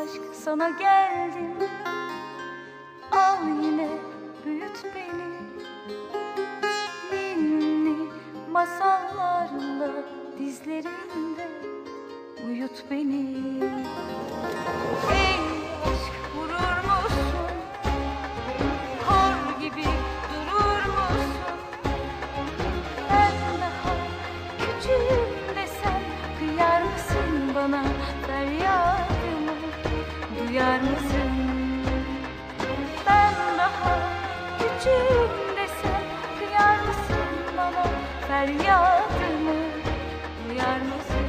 Aşk sana geldim, al yine büyüt beni. Ninni masallarla dizlerinde uyut beni. Ey aşk vurur musun? Kor gibi durur musun? Ben daha küçüğüm desem kıyar mısın bana, feryadımı duyar mısın? Ben daha küçüğüm desem kıyar mısın bana, feryadımı duyar mısın?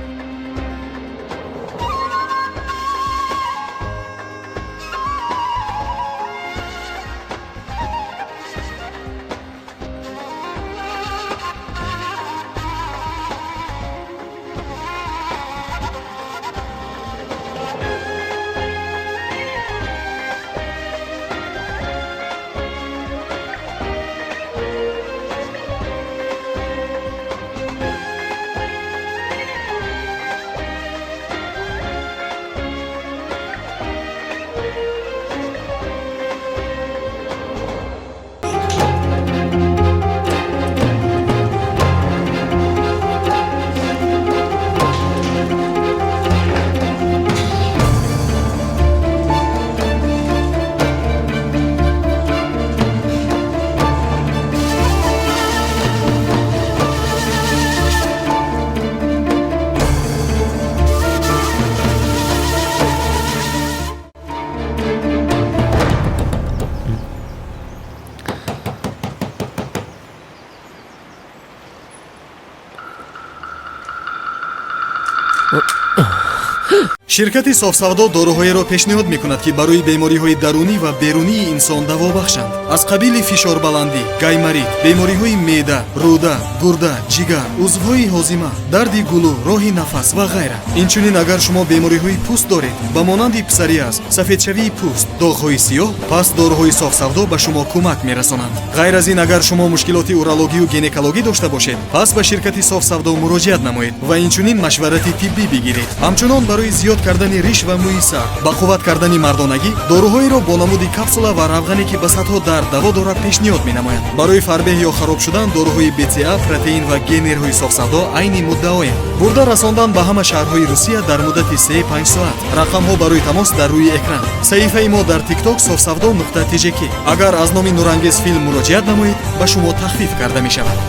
Ширкати Софсавдо доруҳоеро пешниҳод мекунад, ки барои бемориҳои дарунӣ ва берунии инсон даво бахшанд. Аз қабили фишорбаландӣ, гайморит, бемориҳои меъда, рӯда, гурда, ҷигар, узвҳои ҳозима, дарди гулӯ, роҳи нафас ва ғайра. Инчунин агар шумо бемориҳои пӯст доред, ба монанди псориаз, сафедшавии пӯст, доғҳои сиёҳ, пас доруҳои Софсавдо ба шумо кӯмак мерасонанд. Ғайр аз ин, агар шумо мушкилоти урологию гинекологӣ дошта бошед, пас ба ширкати Софсавдо муроҷиат намоед ва инчунин машварати тиббӣ бигиред. Ҳамчунон барои зиёд кардани риш ва мӯи сар, ба қувват кардани мардонагӣ, доруҳоеро бо намуди капсула ва равғане, ки ба садҳо дард даво дорад, пешниҳод менамояд. Барои фарбеҳ ё хароб шудан доруҳои БЦА, протеин ва генерҳои Софсавдо айни муддаоянд. Бурда расондан ба ҳама шаҳрҳои Русия дар муддати 3-5 соат. Рақамҳо барои тамос дар рӯи экран. Саҳифаи мо дар TikTok софсавдо нуқта тжк. Агар аз номи Нурангез филм муроҷиат намоед, ба шумо тахфиф карда мешавад.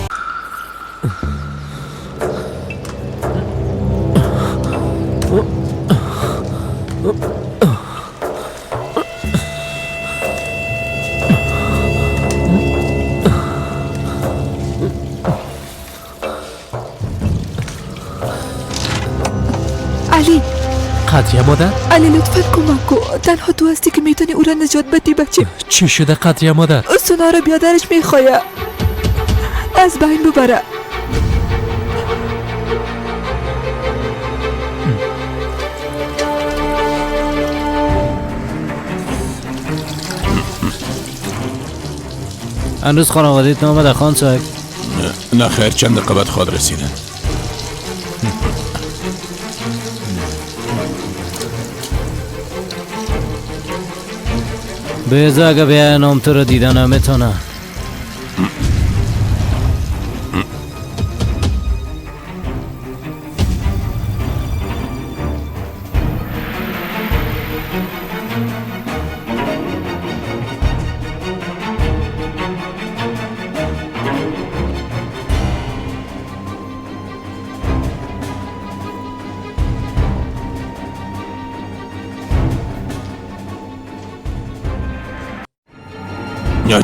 علی. قدریه مادر؟ علی لطفا کمک کن، تنها تو هستی که میتونی او را نجات بدی. بچه چی شده قدریه مادر؟ سونا را بیادرش میخواه از بین ببره. هنوز خانواده‌ات نامده خان صاحب؟ نه خیر، چند دقیقه بعد خواد رسیدن. بیزا اگه بیای نام تو رو دیدن نمیتونه.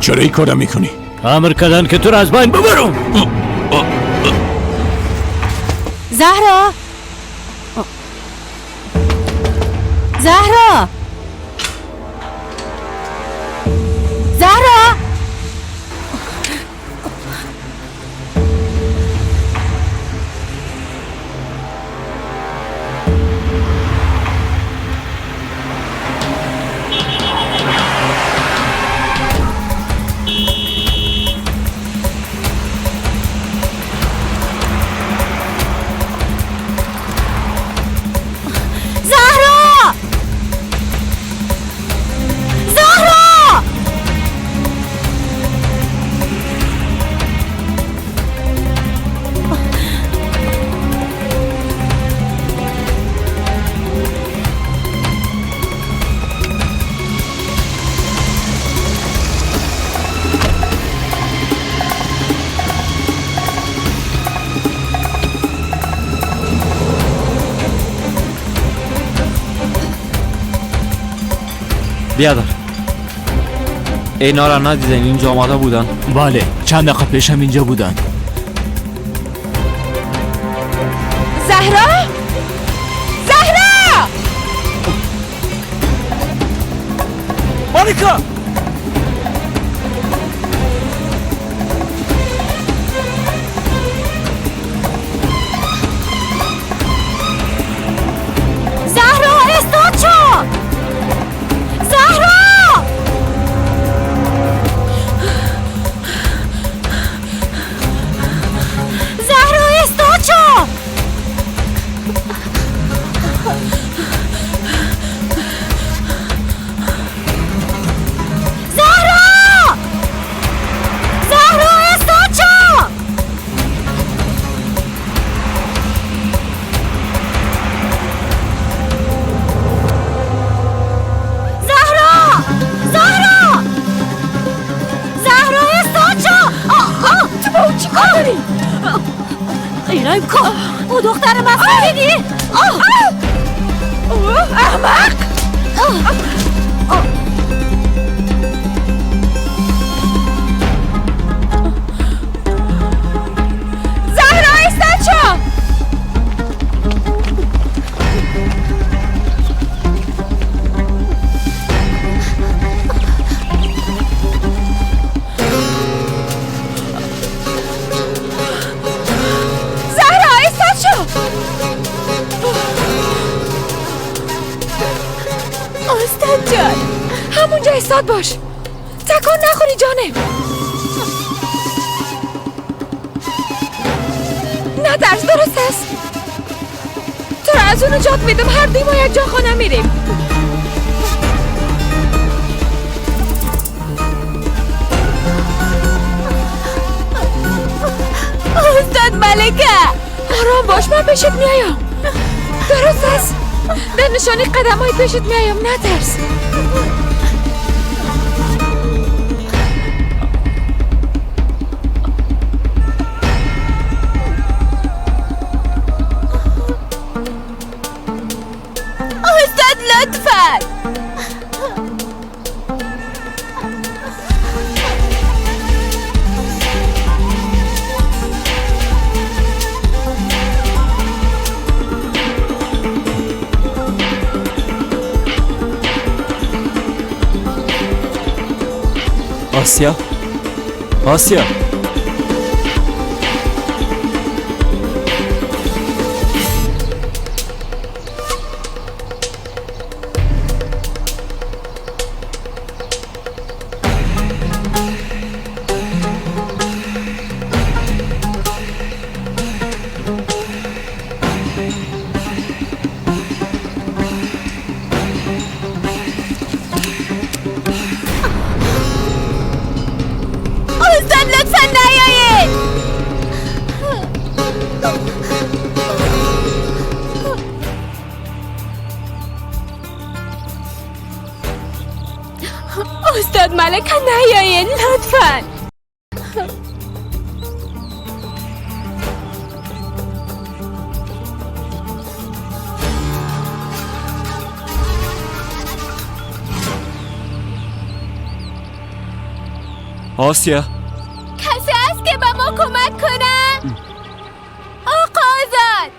چرا این کارم میکنی؟ امر کردن که تو رو از بین ببرم. زهرا، زهرا، زهرا، زهرا. بیادر، اینا را ندیدن اینجا آمده بودن؟ بله، چند دقیقه پیش هم اینجا بودن. زهرا؟ زهرا! مانیکا! زهرا استاد شو! زهرا! زهرا استاد شو! زهرا! زهرا استاد شو! زهرا! زهرا! زهرا استاد شو! تو با اون چی کار داری؟ ایران کو؟ او دختر من دیدی؟ احمق! زهرا استاد شو! زهرا استاد شو! استاد جان، همونجا استاد باش، تکان نخوری جانم. نه درس درست است. تو را از اون نجات میدم. هر دوی ما یک جا خانه میریم. استاد ملکه، آرام باش، من پیشت میایم. درست است، در نشانی قدم های پیشت میایم. نترس. استاد لطفاً. آسیا، آسیا، استاد لطفاً نیایید. استاد ملکه نیایید لطفاً. آسیا، کسی هست که به ما کمک کنه؟ آقا آزاد!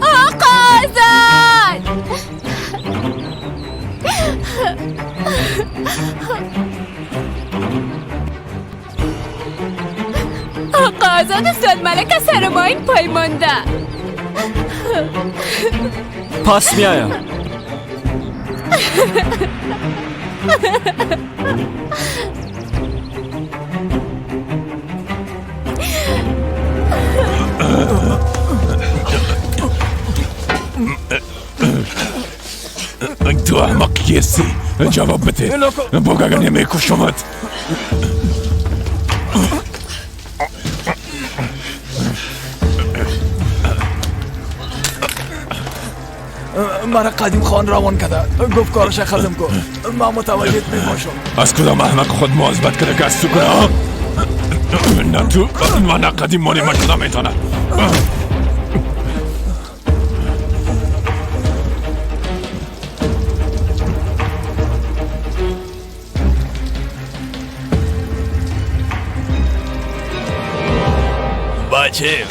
آقا آزاد! آقا آزاد، استاد ملکه سر ما این پای مانده. پس میایم. تو احمق کی هستی؟ جواب بده. بگو اگر نمیکشمت. مرا قدیم خان روان کرده، گفت کارش ختم کن، من متوجهت میباشم. از کدام احمق خود مواظبت کرده که از تو کنه؟ نه تو و نه قدیم مانی من شده میتونه. بچه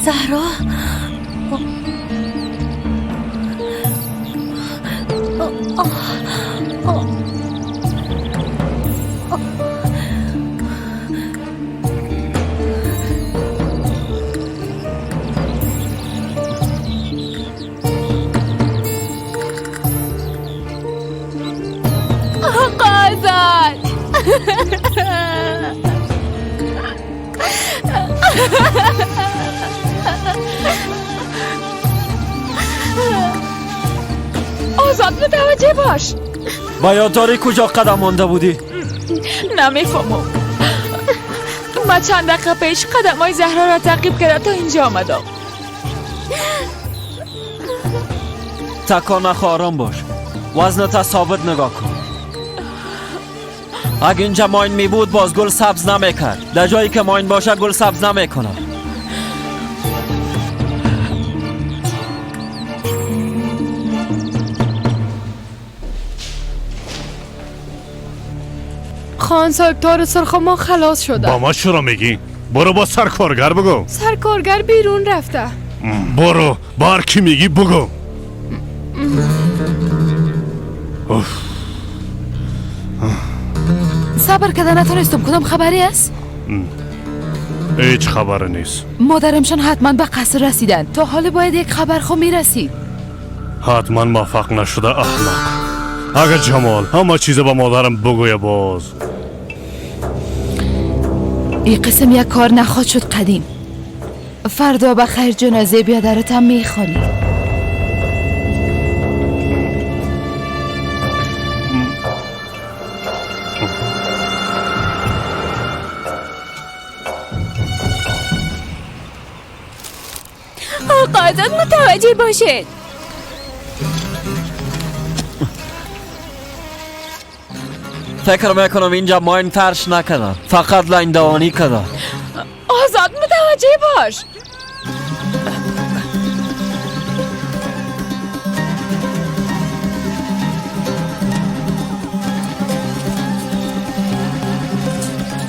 زهرا، آقا آزاد متوجه باش. با یاد داری کجا قدم مانده بودی؟ نمیفهمم. من چند دقیقه پیش قدم های زهرا را تعقیب کردم تا اینجا آمدم. تکان نخور، آرام باش. وزنت ثابت نگاه کن. اگه اینجا ماین می بود باز گل سبز نمیکرد. در جایی که ماین باشه گل سبز نمیکنه. خان صاحب تار سرخ ما خلاص شده. با ما چرا میگی؟ برو با سرکارگر بگو. سرکارگر بیرون رفته. برو با هر کی میگی بگو. صبر کردن نتونستم. کدام خبری است؟ هیچ خبر نیست. مادرمشان حتما به قصر رسیدن. تا حال باید یک خبر خو میرسید. حتما موفق نشده احمق. اگر جمال همه چیز به مادرم بگویه باز. این قسم یک کار نخواد شد قدیم. فردا به خیر جنازه بیادرتم میخوانی. آقا آزاد متوجه باشید. فکر میکنم اینجا ماین فرش نکردن، فقط لاین دوانی کردن. آزاد متوجه باش.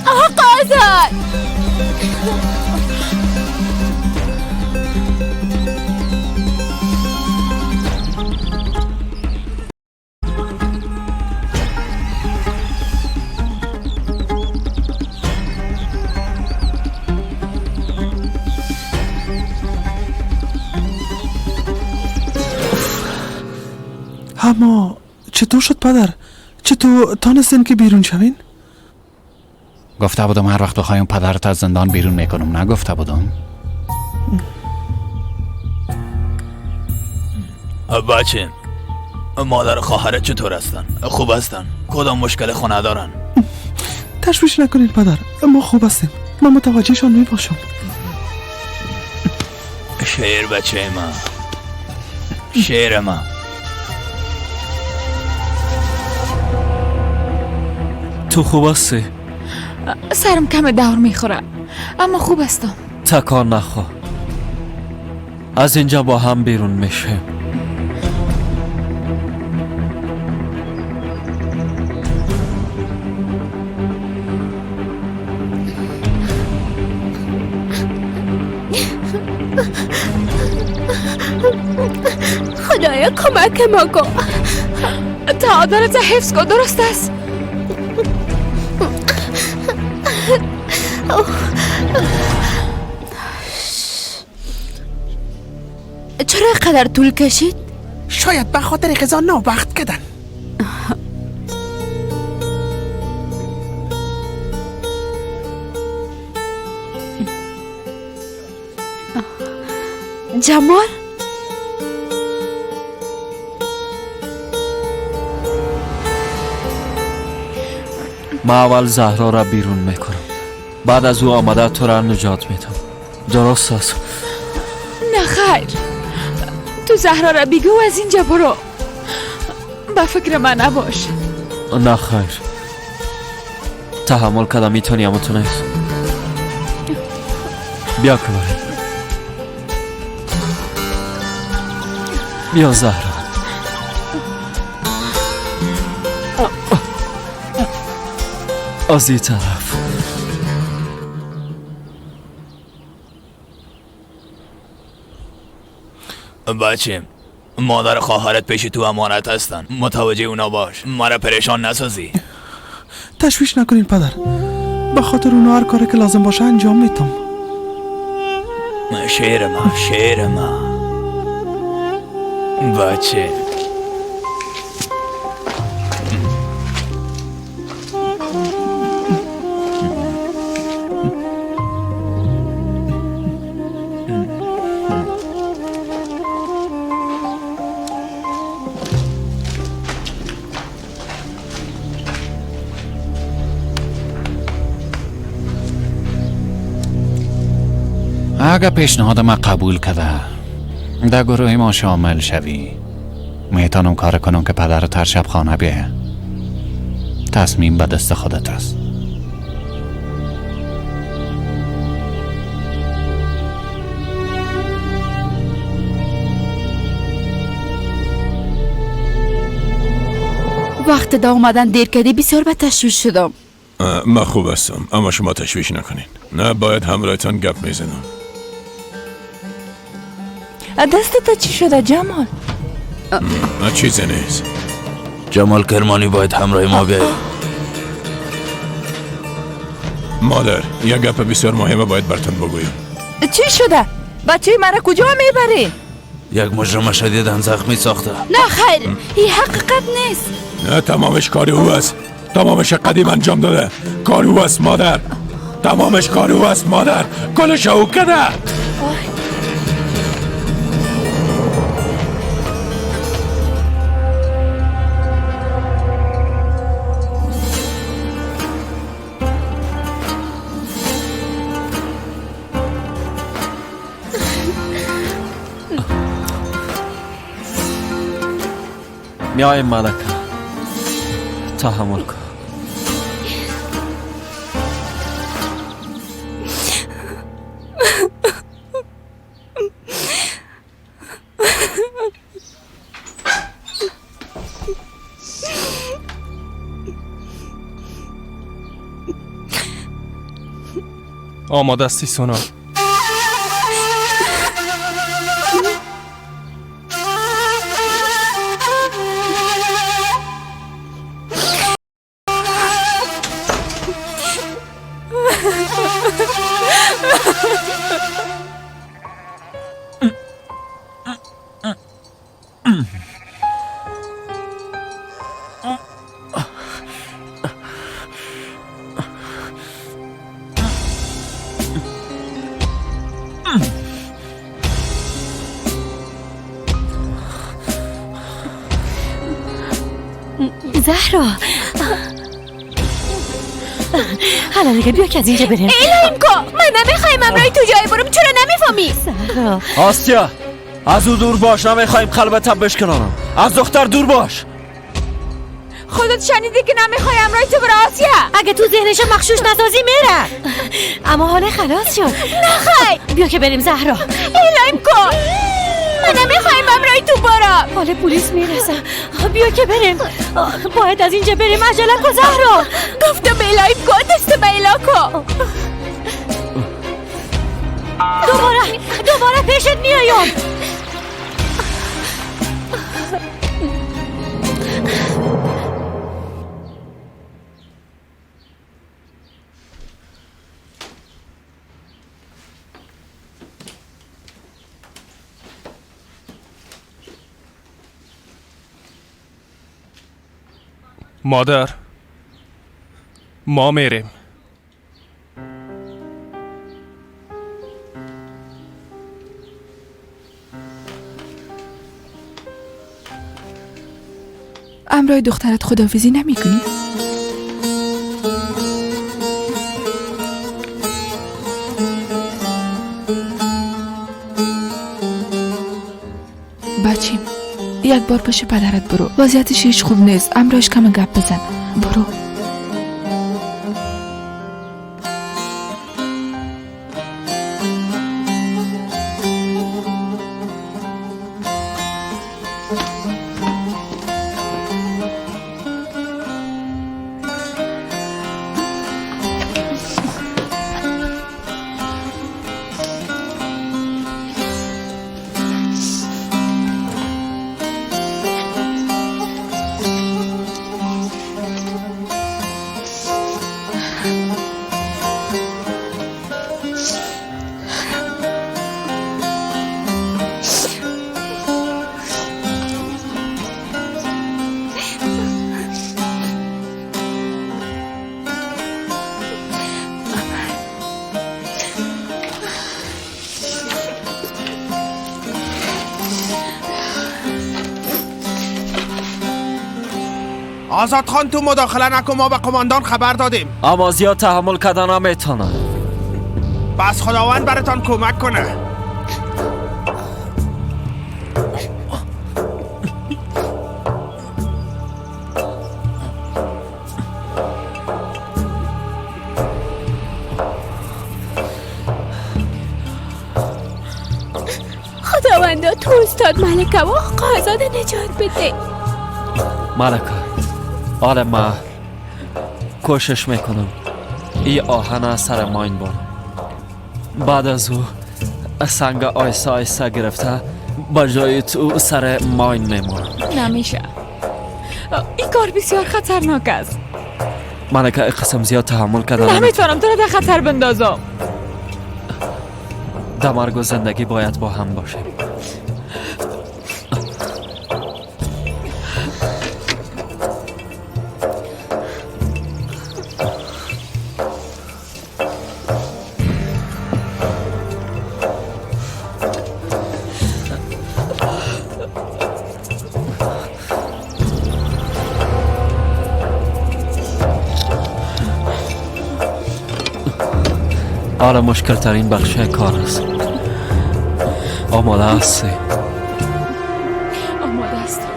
آقا آزاد، اما چطور شد پدر؟ چطور تانستین که بیرون شوین؟ گفته بودم هر وقت بخوایم پدرت از زندان بیرون میکنم، نگفته بودم؟ بچه، مادر و خواهرت چطور هستن؟ خوب هستن؟ کدام مشکل خانه دارن؟ تشویش نکنید پدر، ما خوب هستیم. من متوجهشان میباشم. شیر بچه ما، شیر ما. تو خوب هستی؟ سرم کم دور میخوره اما خوب هستم. تکان نخور، از اینجا با هم بیرون میشیم. خدایا کمک ما کن. تعادلت حفظ کن، درست است؟ چرا قدر طول کشید؟ شاید به خاطر غذا ناوقت کردن. جمال؟ ما اول زهرا را بیرون میکنم، بعد از او آمده تو را نجات میدم. درست است؟ نه خیر، تو زهرا را بگو از اینجا برو، به فکر من نباش. نه خیر، تحمل کردم میتونی اما تو نیست. بیا که بریم. بیا زهرا. از این طرف. بچه، مادر خواهرت پیش تو امانت هستن، متوجه اونا باش، مرا پریشان نسازی. تشویش نکنین پدر، به خاطر اونا هر کاری که لازم باشه انجام میتم. شیر ما، شیر ما بچه. اگر پیشنهاد ما قبول کرده در گروه ما شامل شوی، میتونم کار کنم که پدرت هر شب خانه بیایه. تصمیم به دست خودت است. وقت دا اومدن دیر کردی، بسیار به تشویش شدم. من خوب هستم، اما شما تشویش نکنین. نه باید همراهتان گپ میزنم. دستت چی شده جمال؟ نه چیزی نیست. جمال کرمانی باید همراه ما بیاید. مادر، یک گپ بسیار مهمه باید براتون بگویم. چی شده؟ بچه مرا کجا میبری؟ یک مجرم شدیداً زخمی ساخته. نه خیر، این حقیقت نیست. نه تمامش کار او است. تمامش قدیم انجام داده. کار او است مادر. تمامش کار او است مادر. کلش او کرده. میای ملکه، تحمل کن. آماده استی سونا؟ زهرا، حالا دیگه بیا که از اینجا بریم. الهیم کو، من نمیخوایم امرای تو جای برم. چرا نمیفهمی؟ زهرا. آسیا، از او دور باش، نمیخوایم قلبتم بشکنانم. از دختر دور باش. خودت شنیدی که نمیخوای امرای تو برا آسیا. اگه تو ذهنش مخشوش نسازی میره. اما حالا خلاص شد. نه خیر، بیا که بریم زهرا. الهیم کو، من نمیخوایم امرای تو برم. حالا پلیس میرسه. بیا که بریم. باید از اینجا بریم. عجله کن زهرا. گفتم الهیم کو، دست به اله کو. دوباره پیشت میایم. مادر، ما میریم. امرای دخترت خداحافظی نمی کنی؟ بچیم یک بار پیش پدرت برو، وضعیتش هیچ خوب نیست، امرایش کم گپ بزن. برو. آزاد خان تو مداخله نکن، ما به قماندان خبر دادیم. اما زیاد تحمل کردن نمیتونم. بس خداوند براتان کمک کنه. خداوندا تو استاد ملکه و آقا آزاد نجات بده. ملکه، آره ما کوشش میکنم ای آهن سر ماین بارم. بعد از او سنگ آیسته آیسته گرفته با جای تو سر ماین میمونم. نمیشه، این کار بسیار خطرناک است. ملکه قسم زیاد تحمل کردم نمیتونم تو را در خطر بندازم. در مرگ و زندگی باید با هم باشیم. آره مشکل ترین بخش کار است. آماده هستی؟ آماده هستم.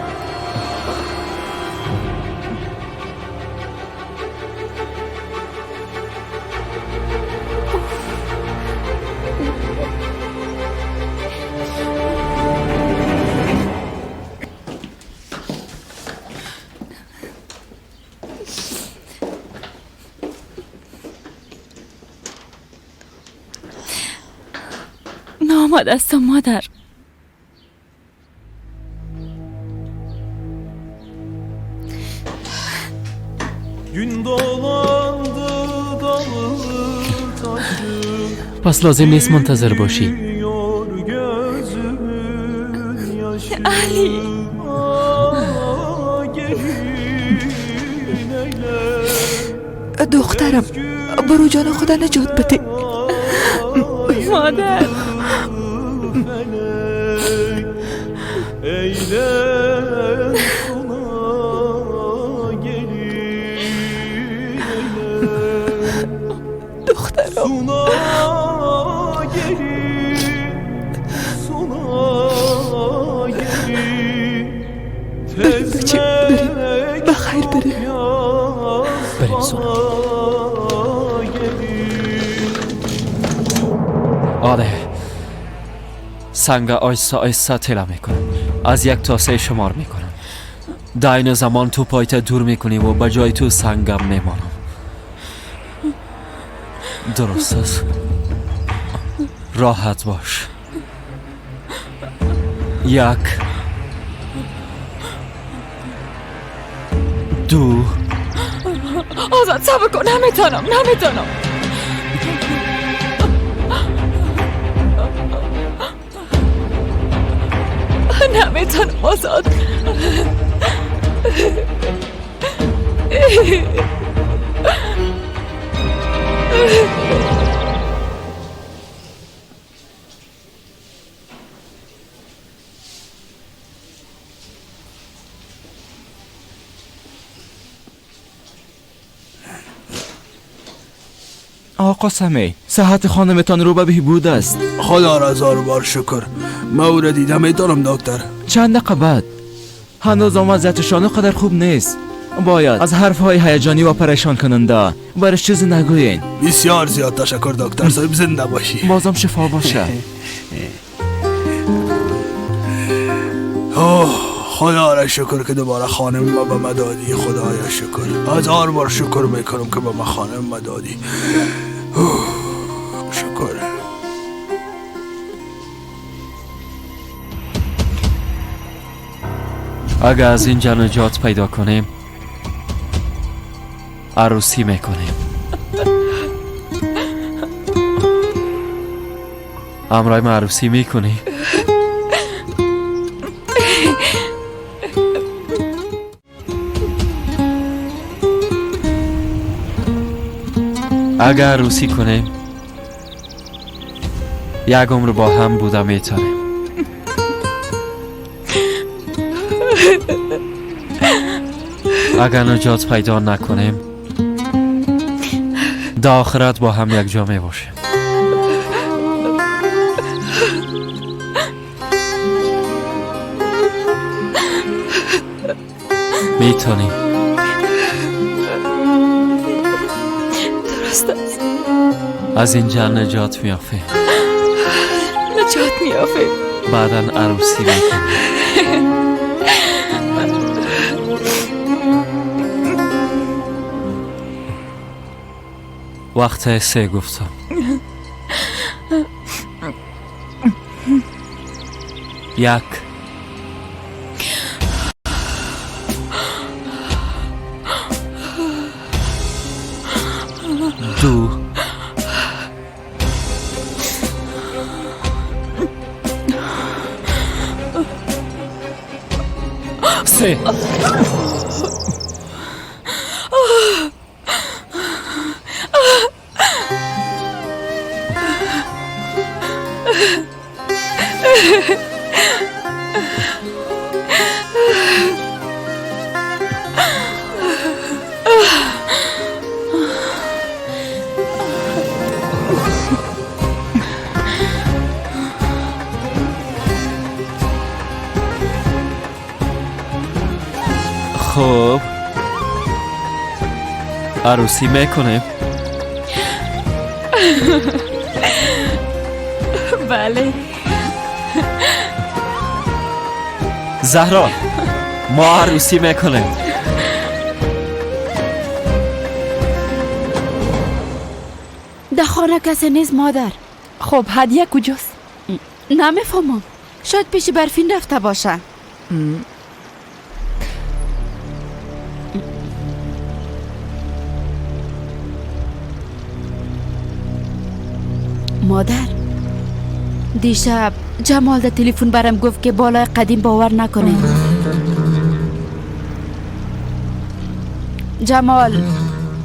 ناماد هستم مادر. پس لازم نیست منتظر باشی. علی دخترم برو جان خدا نجات بده. مادر دخترم بریم بچه، بریم بخیر، بریم بریم سونا. آره سنگ آیسته آیسته تله میکنم، از 1 تا 3 شمار میکنم. در این زمان تو پایت دور میکنی و به جای تو سنگم میمانم. درست است، راحت باش. 1 2 آزاد صبر کن، نمیتونم نمیتونم. نمیتونم آزاد. آقا سمی، صحت خانمتان رو به بهبود است. خدا را هزار بار شکر. ما او را دیدم میتونم دکتر. چند دقیقه بعد. هنوز وضعیتشان قدر خوب نیست. باید از حرفهای هیجانی و پریشان کننده برش چیزی نگویین. بسیار زیاد تشکر دکتر صاحب، زنده باشی. بازم شفا باشه. اوه خدا را شکر که دوباره خانم ما به ما دادی. خدایا شکر، هزار بار شکر میکنم که به ما خانم ما دادی. شکر. اگر از اینجا نجات پیدا کنیم عروسی میکنیم. همراه ما عروسی میکنی؟ اگر عروسی کنیم یک عمر با هم بوده میتونیم. اگر نجات پیدا نکنیم در آخرت با هم یک جا می باشیم. میتونیم. درست است. از اینجا نجات میافیم. نجات میافیم. بعدا عروسی میکنیم. وقت سه گفتم. یک، دو، سه. خب عروسی میکنیم؟ بله. زهرا ما عروسی میکنیم. در خانه کسی نیست مادر. خب هدیه کجاست؟ نمیفهمم، شاید پیش برفین رفته باشه. مادر دیشب جمال در تلفن برم گفت که بالای قدیم باور نکنه. جمال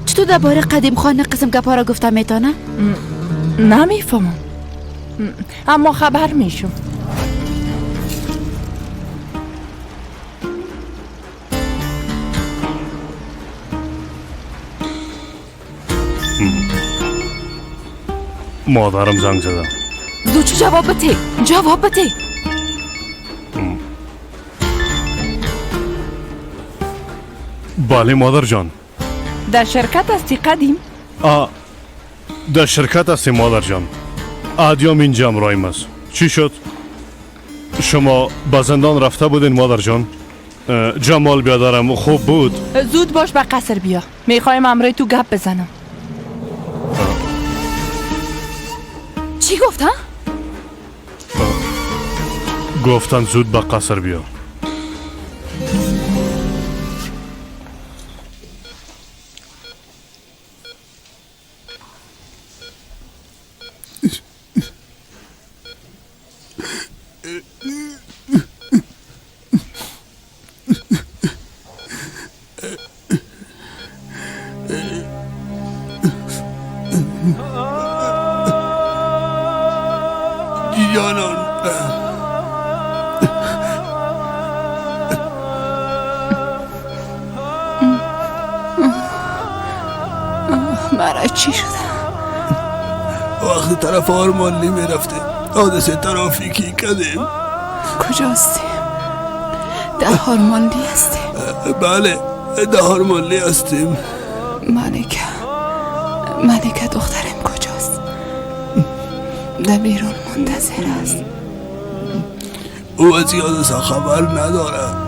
چطور درباره قدیم خان قسم گپا را گفته میتونه؟ نمیفهمم اما خبر میشم. مادرم زنگ زدم. زود جواب بده، جواب بده. بله مادر جان. در شرکت هستی قدیم؟ در شرکت هستی مادر جان. ادیام اینجا همراهیم است. چی شد؟ شما به زندان رفته بودین مادر جان؟ جمال بیادرم خوب بود؟ زود باش به قصر بیا، میخوایم همراه تو گپ بزنم. چی گفت ها؟ گفتن زود به قصر بیا. جانان. مرا چی شده؟ وقتی طرف آرمانلی میرفته حادثه ترافیکی کردیم. کجا هستیم؟ در هارمانلی هستیم؟ بله در هارمانلی هستیم. ملکه دخترم کجاست؟ در بیرون منتظر است. او از حادثه خبر نداره.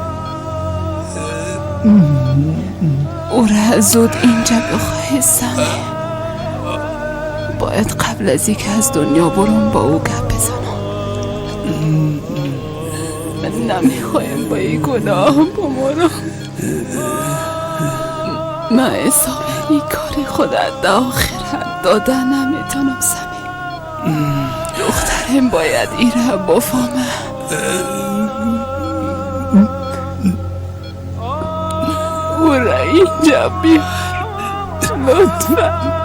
او را زود اینجا بخواهی سمی. باید قبل از اینکه از دنیا برم با او گپ بزنم. من نمیخوایم با این گناه بمانم. من حساب این کار خودت در آخرت داده نمیتونم سمی. دخترم باید ایره بفهمه. او را اینجا بیار لطفا.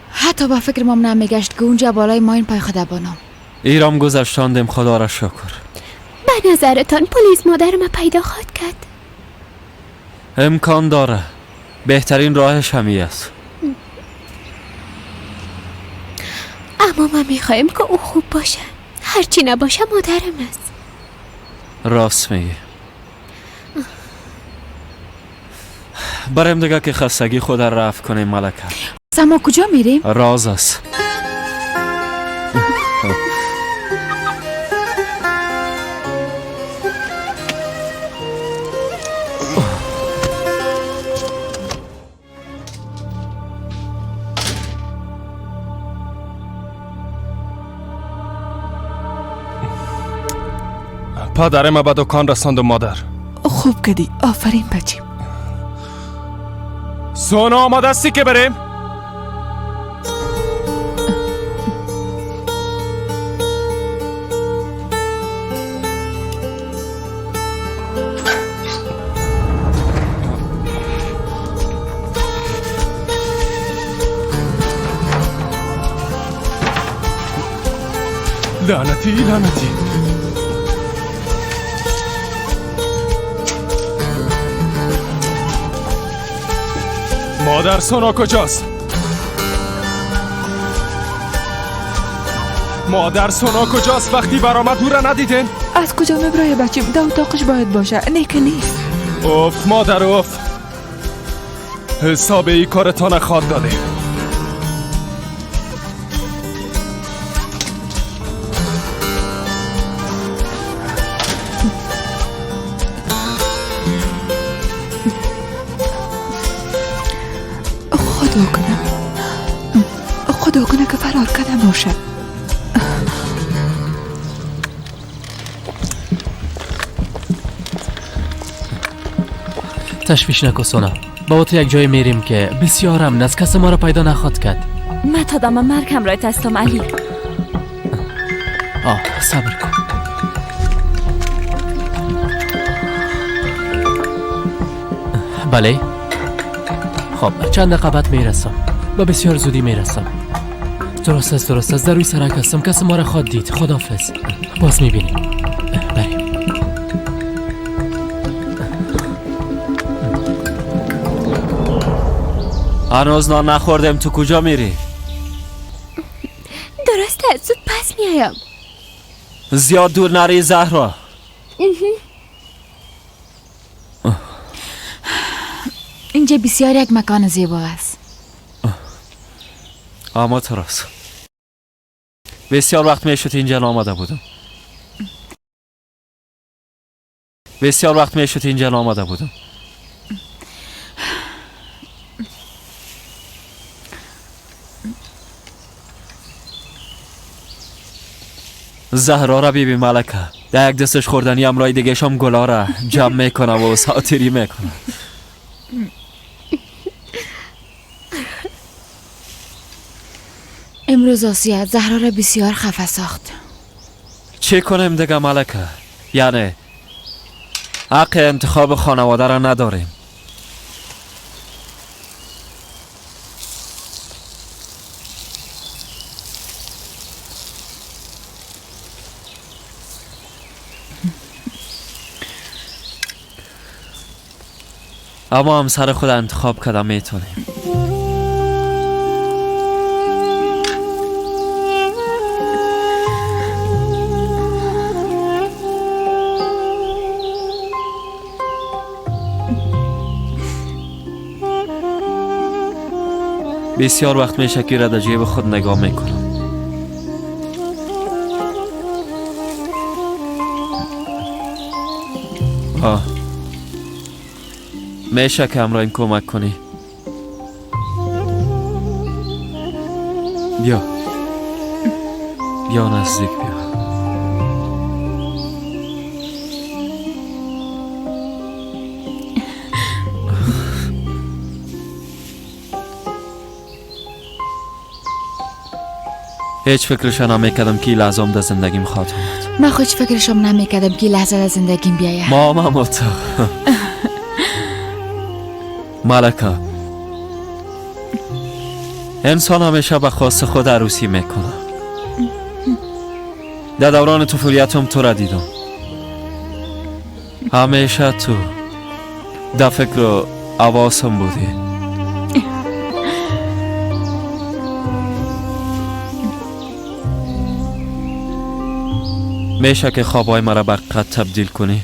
حتی با فکر مام نمیگشت که اونجا بالای ماین پای خدا بانم. ایرام گذشتاندیم خدا را شکر. به نظرتان پلیس مادر ما پیدا خواهد کرد؟ امکان داره. بهترین راهش همی است. اما ما میخوایم که او خوب باشه. هرچی نباشه مادرم است. راست میگی. بریم دیگه که خستگی خود را رفع کنیم ملکه. ما کجا میریم؟ راز است. پدر ما به دکان رساند و مادر. خوب کردی، آفرین بچیم. سونا آماده هستی که بریم؟ لعنتی لعنتی. مادر سونا کجاست؟ مادر سونا کجاست؟ وقتی برآمد او را ندیدین؟ از کجا میبرای بچیم؟ در اتاقش باید باشه. نه که نیست. اوف مادر اوف، حساب ای کارتان خواد داده. خدا کنه که فرار کرده باشه. تشویش نکن سونا، با تو یک جای میریم که بسیار امن است، کس ما را پیدا نخواد کرد. من تا دم مرگ همراهت هستم علی. آه صبر کن. بله خب چند دقیقه بعد میرسم، با بسیار زودی میرسم. درست است درست است، در روی سرک هستم، کس ما را خواد دید. خداحافظ، باز میبینیم. بریم. هنوز نان نخوردم، تو کجا میری؟ درست است، زود پس میایم. زیاد دور نری زهرا. اینجا بسیار یک مکان زیبا است. اما تراس بسیار وقت میشد اینجا نامده بودم. بسیار وقت میشد اینجا نامده بودم. زهرا را بیبی ملکه. در یک دستش خوردنی امرای دیگه شام گلا را جمع میکنه و ساتیری میکنه. امروز آسیه زهرا را بسیار خفه ساخت. چه کنیم دیگه ملکه؟ یعنی حق انتخاب خانواده را نداریم. اما همسر خود انتخاب کردم میتونیم. بسیار وقت میشه که را در جیب خود نگاه میکنم. آه میشه که همراهیم کمک کنی؟ بیا بیا نزدیک بیا. هیچ فکرش نمیکردم که لحظه در زندگیم خواهد آمد. من خود فکرشم نمیکردم که لحظه در زندگیم بیاید. ما هم ملکه، انسان همیشه به خواست خود عروسی میکنه. در دوران طفولیتم تو را دیدم. همیشه تو در فکر و حواسم بودی. میشه که خوابهای مرا به قد تبدیل کنی؟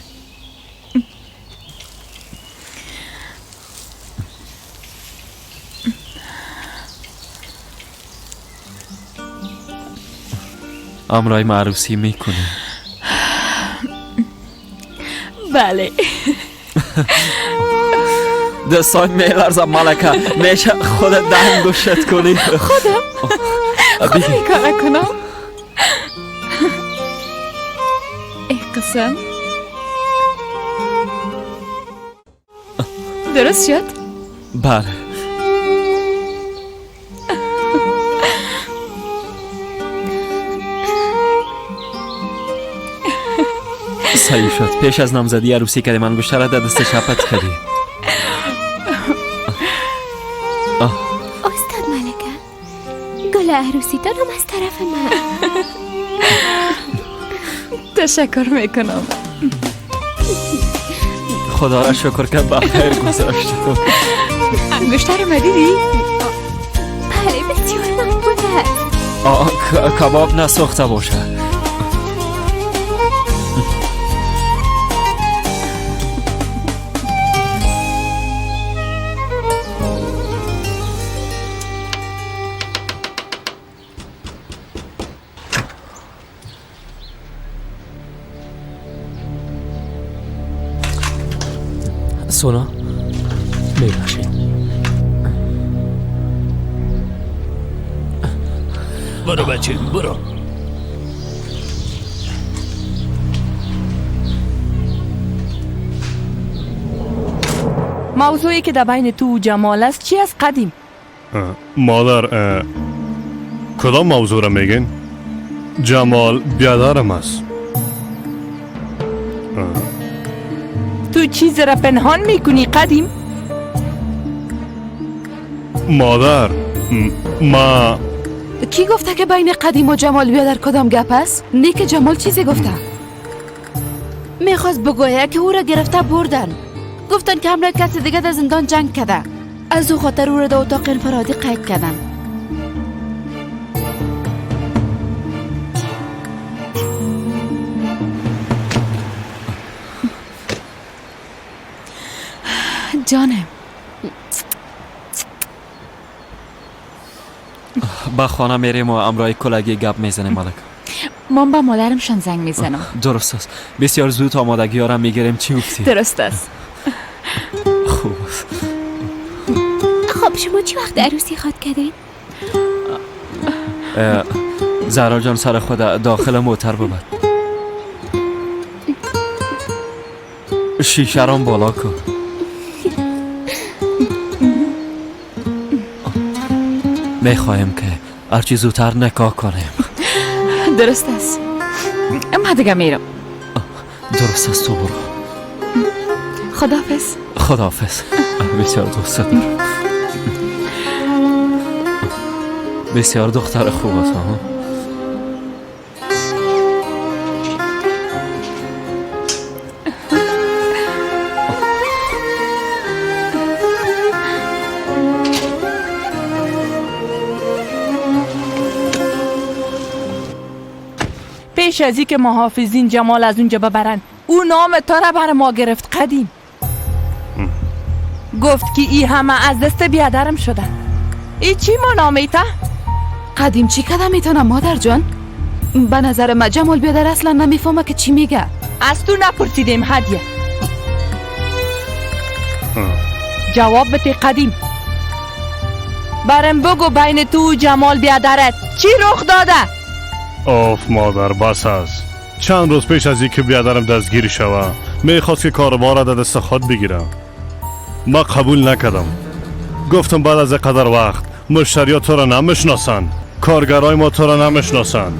امرای معروسی میکنی؟ بله. دستای میلرزم ملکه. میشه خودت دهن گوشت کنی؟ خودم این کار کنم؟ ای قسم درست شد؟ بله. صحیح شد. پیش از نامزدی عروسی کردی من گوشه را در دست چپت کردی. استاد ملکه، گل عروسی دارم از طرف من. تشکر میکنم. خدا را شکر که بخیر گذاشت. انگشتر ما دیدی؟ بله بسیار مقبول است. کباب نسوخته باشه. سونا میبخشید. برو بچه برو. موضوعی که در بین تو و جمال است چی از قدیم؟ مادر کدام موضوع را میگین؟ جمال بیادرم است. تو چیز را پنهان میکنی قدیم؟ مادر ما کی گفته که بین قدیم و جمال بیادر کدام گپ است؟ نه که جمال چیزی گفته. میخواست بگوید که او را گرفته بردن. گفتن که همراه کسی دیگه در زندان جنگ کرده. از او خاطر او را در اتاق انفرادی قید کردن. جانم با خانه میریم و امرای کلگی گپ میزنیم ملک. من با مادرمشان زنگ میزنم. درست است. بسیار زود آمادگی ها را میگیریم. چی گفتی؟ درست است. خوب است. خب شما چی وقت عروسی خواد کردین؟ زهرا جان سر خود داخل موتر ببر. شیشه رام بالا کن. میخوایم که هرچی زودتر نکاح کنیم. درست است، من دیگه میرم. درست است، تو برو. خداحافظ. خداحافظ. بسیار دوست دارم. بسیار دختر خوب است. پیش از که محافظین جمال از اونجا ببرن، او نام تو را بر ما گرفت قدیم. گفت که ای همه از دست بیادرم شدن. ای چی ما نامیته؟ قدیم چی کدم میتونم مادر جان؟ به نظر ما جمال بیادر اصلا نمیفهمه که چی میگه. از تو نپرسیدیم هدیه. جواب بده قدیم. برم بگو بین تو و جمال بیادرت چی رخ داده؟ آف مادر، بس است. چند روز پیش از اینکه بیادرم دستگیر شوه میخواست که کاروبار را در دست خود بگیرم. ما قبول نکردم. گفتم بعد از قدر وقت مشتریا تو را نمیشناسن، کارگرای ما تو را نمیشناسن.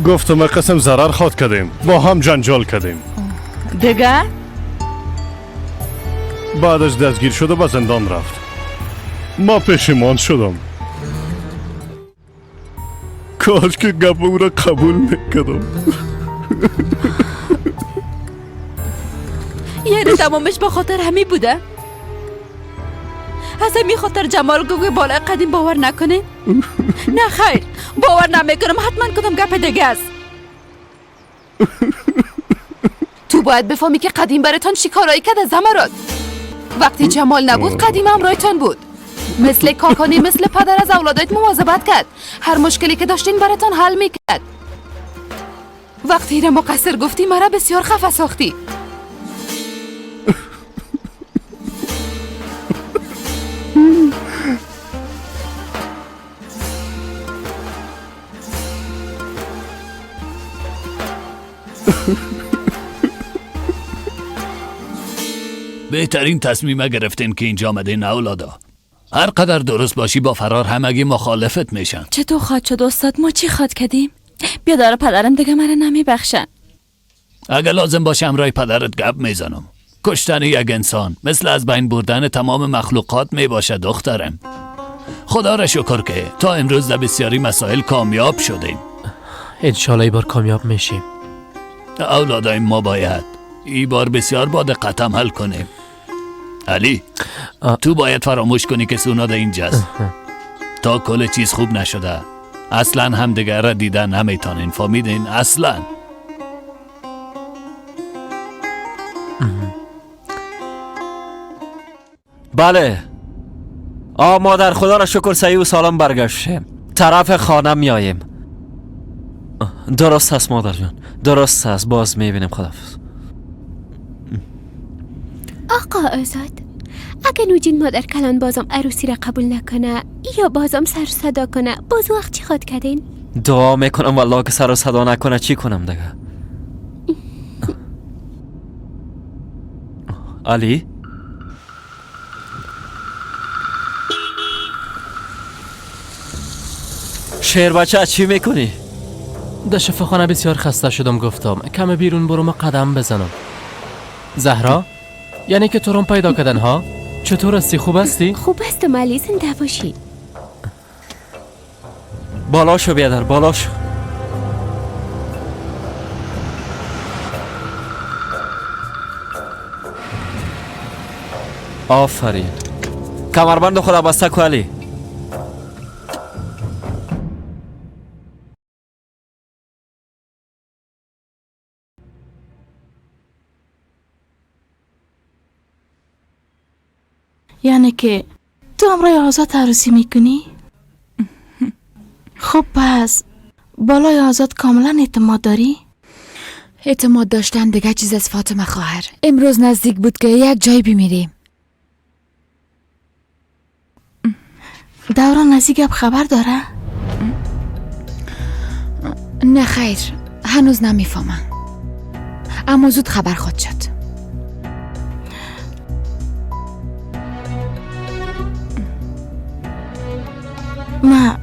گفتم قسم ضرر خواد کردیم، با هم جنجال کردیم دیگه. بعدش دستگیر شد و به زندان رفت. ما پشیمان شدم. کاش که گپ او را قبول میکردم. یعنی تمامش به خاطر همی بوده؟ از همی خاطر جمال گفت بالای قدیم باور نکنه؟ نه خیر، باور نمیکنم. حتما کدام گپ دیگه است. تو باید بفهمی که قدیم براتان چی کارایی کرده زمرد. وقتی جمال نبود قدیم همراهتان بود. مثل کاکانی، مثل پدر از اولادایت مواظبت کرد. هر مشکلی که داشتین براتان حل میکرد. وقتی را مقصر گفتی مرا بسیار خفه ساختی. بهترین تصمیم گرفتین که اینجا آمدین اولادا. هر قدر درست باشی با فرار همگی مخالفت میشن. چطور خواد شد استاد؟ ما چی خواد کردیم؟ بیادر پدرم دیگه مرا نمیبخشن. اگه لازم باشه همراه پدرت گپ میزنم. کشتن یک انسان مثل از بین بردن تمام مخلوقات میباشه دخترم. خدا را شکر که تا امروز در بسیاری مسائل کامیاب شدیم. انشالله ای بار کامیاب میشیم. اولادای ما باید ای بار بسیار با دقت عمل کنیم. علی تو باید فراموش کنی که سونا در اینجاست. تا کل چیز خوب نشده اصلا همدیگر را دیدن نمیتونین. فهمیدین؟ اصلا. بله مادر، خدا را شکر صحیح و سالم برگشتیم. طرف خانه میاییم. درست هست مادر جان، درست هست. باز میبینیم. خداحافظ. آقا آزاد، اگه نوجین مادر کلان بازم عروسی را قبول نکنه یا بازم سر صدا کنه، باز وقت چی خواد کردین؟ دعا میکنم والله که سر و صدا نکنه. چی کنم دیگه؟ علی شیر بچه چی میکنی؟ در شفاخانه بسیار خسته شدم. گفتم کم بیرون برو ما قدم بزنم. زهرا یعنی که تو رو پیدا کردن ها؟ چطور هستی؟ خوب هستی؟ خوب هستم علی، زنده باشی. بالا شو بیادر، بالا شو. آفرین. کمربند خدا بسته کو علی. یعنی که تو امرای آزاد عروسی میکنی؟ خب پس بالای آزاد کاملا اعتماد داری؟ اعتماد داشتن دیگه چیز از فاطمه خواهر. امروز نزدیک بود که یک جای بمیریم. دوران از این گپ خبر داره؟ نه خیر، هنوز نمیفهمم، اما زود خبر خود شد. ما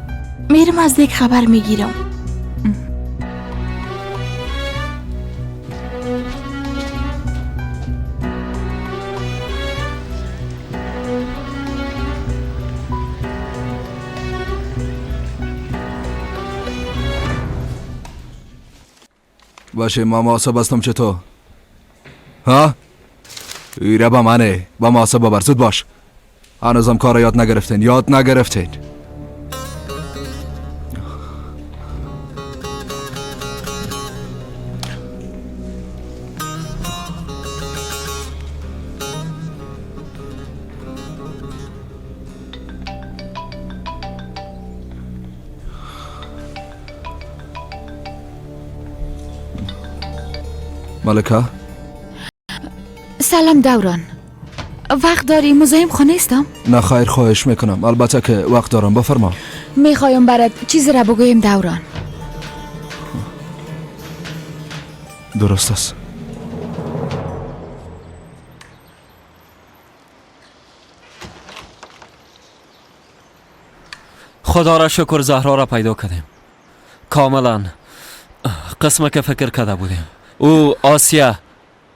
میرم از دیگ خبر میگیرم. باشه ما محاسب هستم. چطور؟ ها؟ ایره با منه، با محاسب ببر، زود باش. هنوزم کار یاد نگرفتین، یاد نگرفتین. ملکه؟ سلام دوران، وقت داری؟ مزاحم خو نیستم؟ نه خیر، خواهش میکنم. البته که وقت دارم، بفرما. میخوایم برات چیزی را بگویم دوران. درست است. خدا را شکر زهرا را پیدا کردیم. کاملا قسمه که فکر کرده بودیم. او آسیه،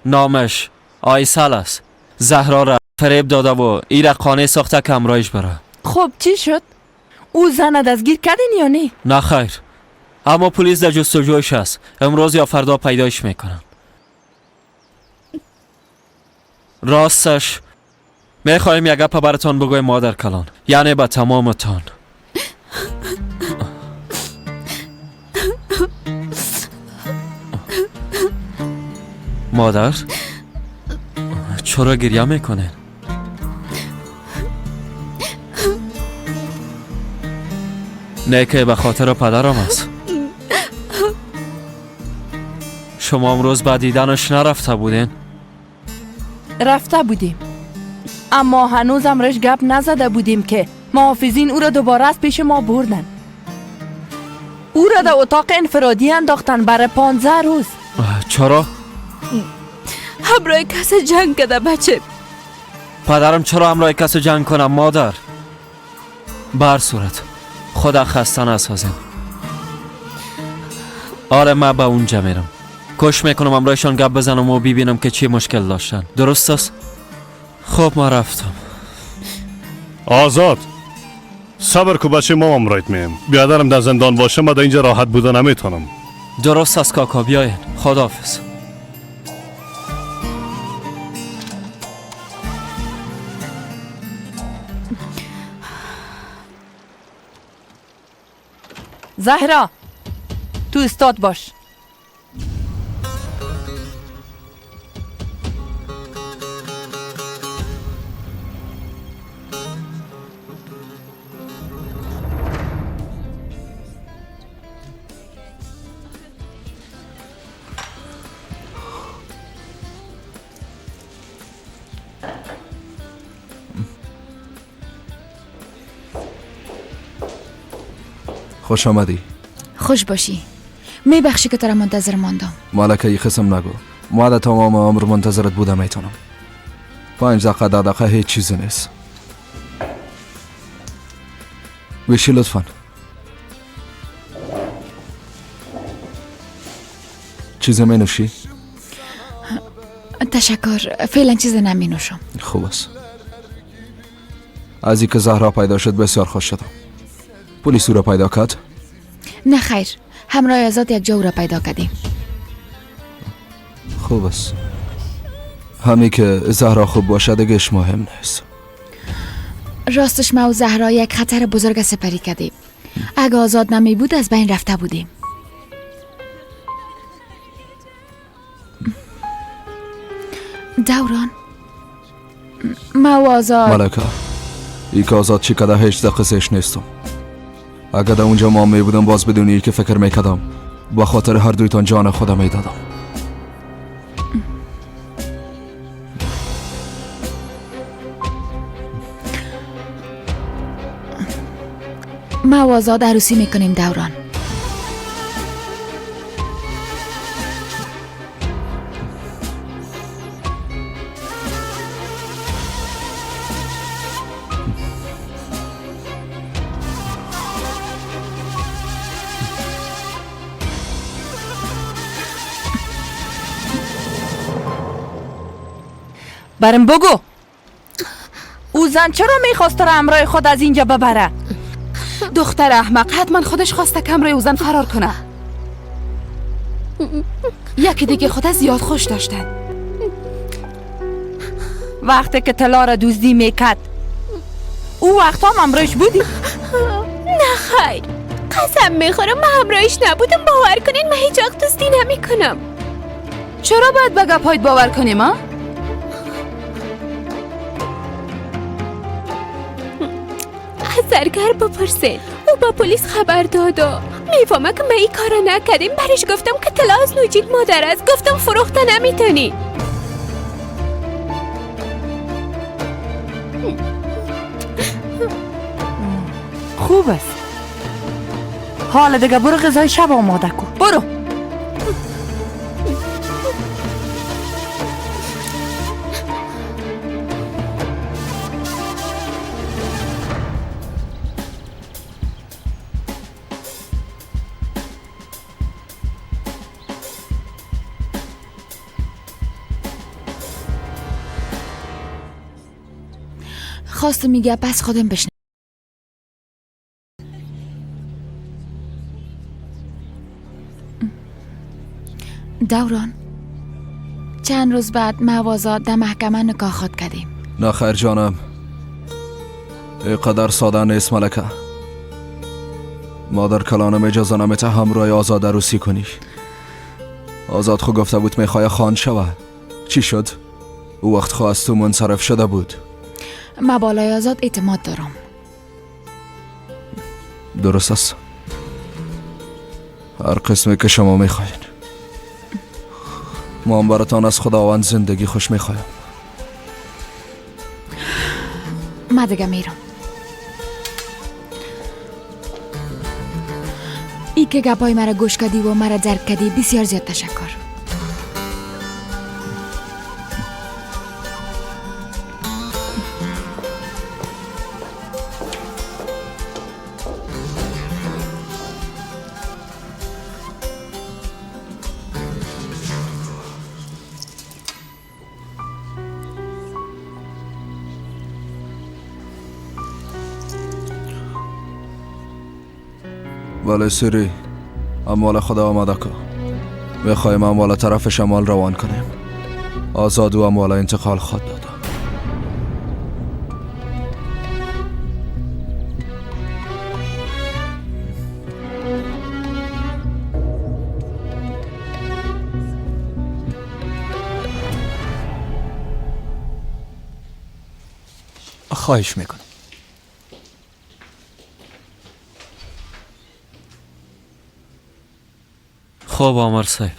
نامش آیسل است. زهرا را فریب داده و ای را قانع ساخته که همراهش بره. خب چی شد؟ او زن دستگیر کردین یا نه؟ نه خیر، اما پلیس در جستجویش است. امروز یا فردا پیدایش میکنن. راستش میخوایم یک گپ براتان بگویم مادر کلان، یعنی به تمامتان. مادر چرا گریه میکنه؟ نه که به خاطر پدرم است. شما امروز به دیدنش نرفته بودین؟ رفته بودیم، اما هنوز امرش گپ نزده بودیم که محافظین او را دوباره از پیش ما بردن. او را در اتاق انفرادی انداختن برای 15 روز. چرا؟ همراه کس جنگ کده بچه. پدرم چرا همراه کس جنگ کنم مادر؟ بر صورت خدا خسته نسازم. آره من به اونجا میرم، کش میکنم همراهشان گپ بزنم و ببینم که چی مشکل داشتن. درست است؟ خب ما رفتم. آزاد صبر کو بچه، ما همراهت میم. بیادرم در زندان باشه ما در اینجا راحت بوده نمیتونم. درست است کاکا، بیاین. خداحافظ. زهرا تو استاد باش. خوش آمدی. خوش باشی. میبخشی که تو را منتظر ماندم. مالکه ای خسم نگو. ما در تمام عمر منتظرت بودم. میتونم 5 دقیقه 10 دقیقه هیچ چیزی نیست. بشی لطفا. چیزی می نوشی؟ تشکر، فعلا چیزی نمی نوشم. خوب است. از اینکه زهرا پیدا شد بسیار خوش شدم. پلیس او را پیدا کرد؟ نه خیر، همراه آزاد یک جا او را پیدا کردیم. خوب است. همی که زهرا خوب باشد دیگه مهم نیست. راستش ما و زهرا یک خطر بزرگ سپری کردیم. اگه آزاد نمی بود از بین رفته بودیم. دوران ما و آزاد. ملکه ای که آزاد چی کده هیچ دقیقش نیستم. اگه در اونجا ما می بودم باز بدونی که فکر میکردم با خاطر هر دویتان جان خودم میدادم. ما و آزاد عروسی میکنیم دوران. برم بگو او زن چرا میخواست را همراه خود از اینجا ببره؟ دختر احمق حتما خودش خواسته که همراه او زن فرار کنه. یکی دیگه خود زیاد خوش داشتن. وقتی که طلا را دزدی میکرد او وقتا هم همراهش بودی؟ نه خیر، قسم میخورم من همراهش نبودم. باور کنین من هیچ وقت دزدی نمیکنم. چرا باید به گپایت باور کنیم؟ ها؟ از زرگر بپرسین، او با پلیس خبر داد و میفهمه که من این کارو نکردیم. برش گفتم که طلا از نوجین مادر است، گفتم فروخته نمیتونی. خوب است، حالا دیگه برو غذای شب آماده کن. برو. خواستم میگه پس خودم بشنم. دوران چند روز بعد موازات در محکمه نکاح خود کردیم. نه خیر جانم، اینقدر ساده نیست ملکه. مادر کلانم اجازه نمیته همراه آزاد عروسی کنی. آزاد خو گفته بود میخواه خان شوه. چی شد؟ او وقت خو از تو منصرف شده بود. ما بالای آزاد اعتماد دارم. درست است، هر قسمی که شما میخواین. ما هم براتان از خداوند زندگی خوش میخوایم. ما دیگه میرم. ای که گپای مرا گوش کردی و مرا درک کردی بسیار زیاد تشکر. بله سری، اموال خدا آماده کن. میخوایم اموال طرف شمال روان کنیم. آزاد و اموال انتقال خواد داد. خواهش میکنم. خب آمر صاحب،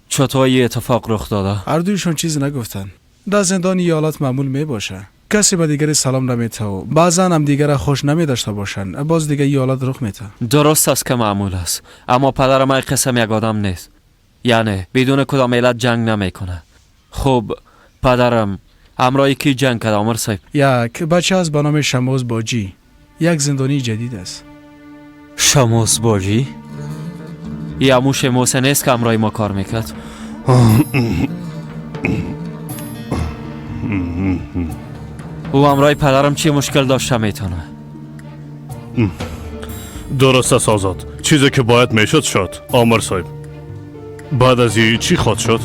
چطور یه اتفاق رخ داده؟ هر دویشون چیز نگفتن. در زندان ایالات معمول می باشه کسی به دیگری سلام نمیته و بعضا هم دیگر خوش نمی داشته باشن. باز دیگه ایالات رخ میته. درست است که معمول است، اما پدر من قسم یک آدم نیست، یعنی بدون کدام علت جنگ نمیکنه. خب پدرم همراه کی جنگ کرد آمر صاحب؟ یک بچه از به نام شموز باجی، یک زندانی جدید است. شموز باجی؟ یا موش موسه نیست که همراه ما کار میکرد؟ او همراه پدرم چی مشکل داشته میتونه؟ درست است آزاد، چیزی که باید میشد شد. آمر صاحب بعد از این چی خواهد شد؟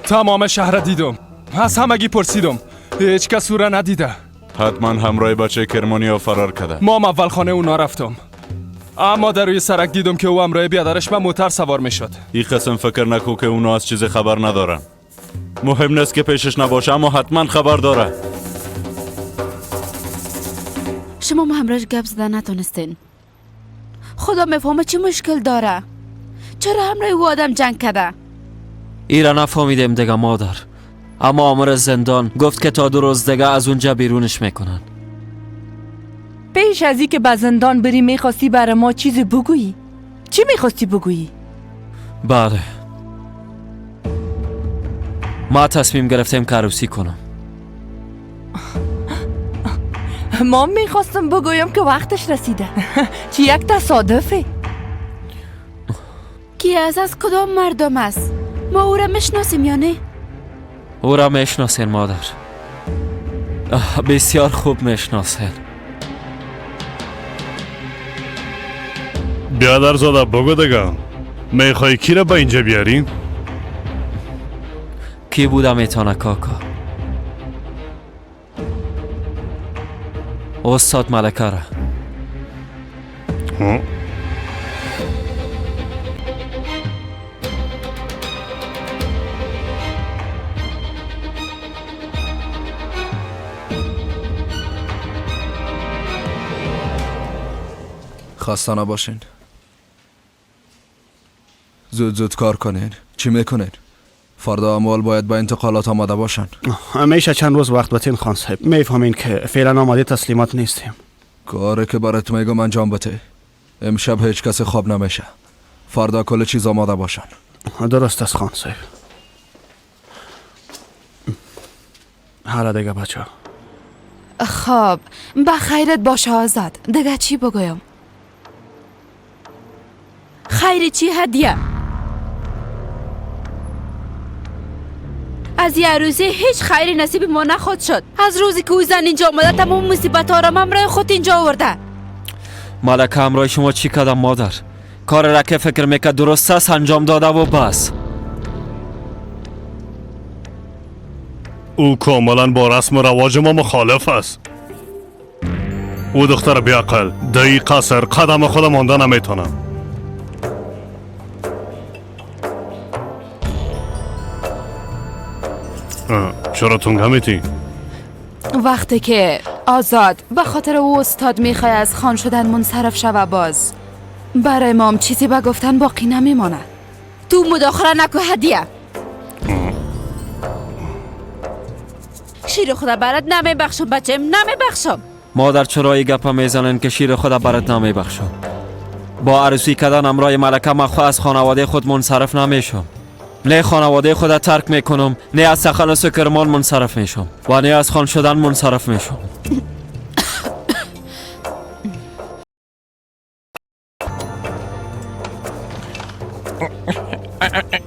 تمام شهر دیدم، از همگی پرسیدم، هیچ کس او را ندیده. حتما همراه بچه کرمانی فرار کرده. ما هم اول خانه اونا رفتم، اما در روی سرک دیدم که او همراه بیادرش به موتر سوار میشد. این قسم فکر نکو که اونا از چیز خبر ندارن. مهم نیست که پیشش نباشه، اما حتما خبر داره. شما همراهش گپ زدن نتونستین. خدا میفهمه چه مشکل داره. چرا همراه او آدم جنگ کرده؟ ایرا نفهمیدیم دیگه مادر، اما آمر زندان گفت که تا 2 روز دیگه از اونجا بیرونش میکنن. پیش از این که به زندان بری میخواستی برای ما چیزی بگویی؟ چی میخواستی بگویی؟ بله، ما تصمیم گرفتیم که عروسی کنم. ما میخواستم بگویم که وقتش رسیده. چی یک تصادفه. کی از کدام مردم است؟ ما او را میشناسیم یا نه؟ او را میشناسین مادر، بسیار خوب میشناسین. بیادر زاده بگو دیگه، میخوای کی را به اینجا بیاری؟ کی بوده میتونه کاکا؟ استاد ملکه را. خسته نباشین. زود زود کار کنین. چی میکنین؟ فردا اموال باید با انتقالات آماده باشن. همیشه چند روز وقت بتین خان صاحب. میفهمین که فعلا آماده تسلیمات نیستیم. کاری که برات میگم انجام بده. امشب هیچ کس خواب نمیشه. فردا کل چیز آماده باشن. درست است خان صاحب. حالا دیگه بچه. خب به خیرت باشه آزاد. دیگه چی بگویم؟ خیر چی هدیه؟ از یه عروسی هیچ خیری نصیب ما نخواد شد. از روزی که او زن اینجا آمده تمام مصیبت ها را همراه خود اینجا آورده. ملکه همراه شما چی کردم مادر؟ کار را که فکر میکرد درست است انجام داده و بس. او کاملا با رسم و رواج ما مخالف است. او دختر بیعقل در قصر قدم خود مانده نمیتونه. چرا تنگ همیتی؟ وقتی که آزاد به خاطر او استاد میخوای از خان شدن منصرف شوه، باز برای ما هم چیزی به گفتن باقی نمیماند. تو مداخله نکو هدیه. شیر خدا برات نمیبخشم بچم، نمیبخشم. مادر چرا ای گپا میزنن که شیر خدا برات نمیبخشم؟ با عروسی کردن امرای ملکه من خو از خانواده خود منصرف نمیشم. نه خانواده خود ترک میکنم، نه از تخلص کرمان منصرف میشم و نه از خان شدن منصرف میشم.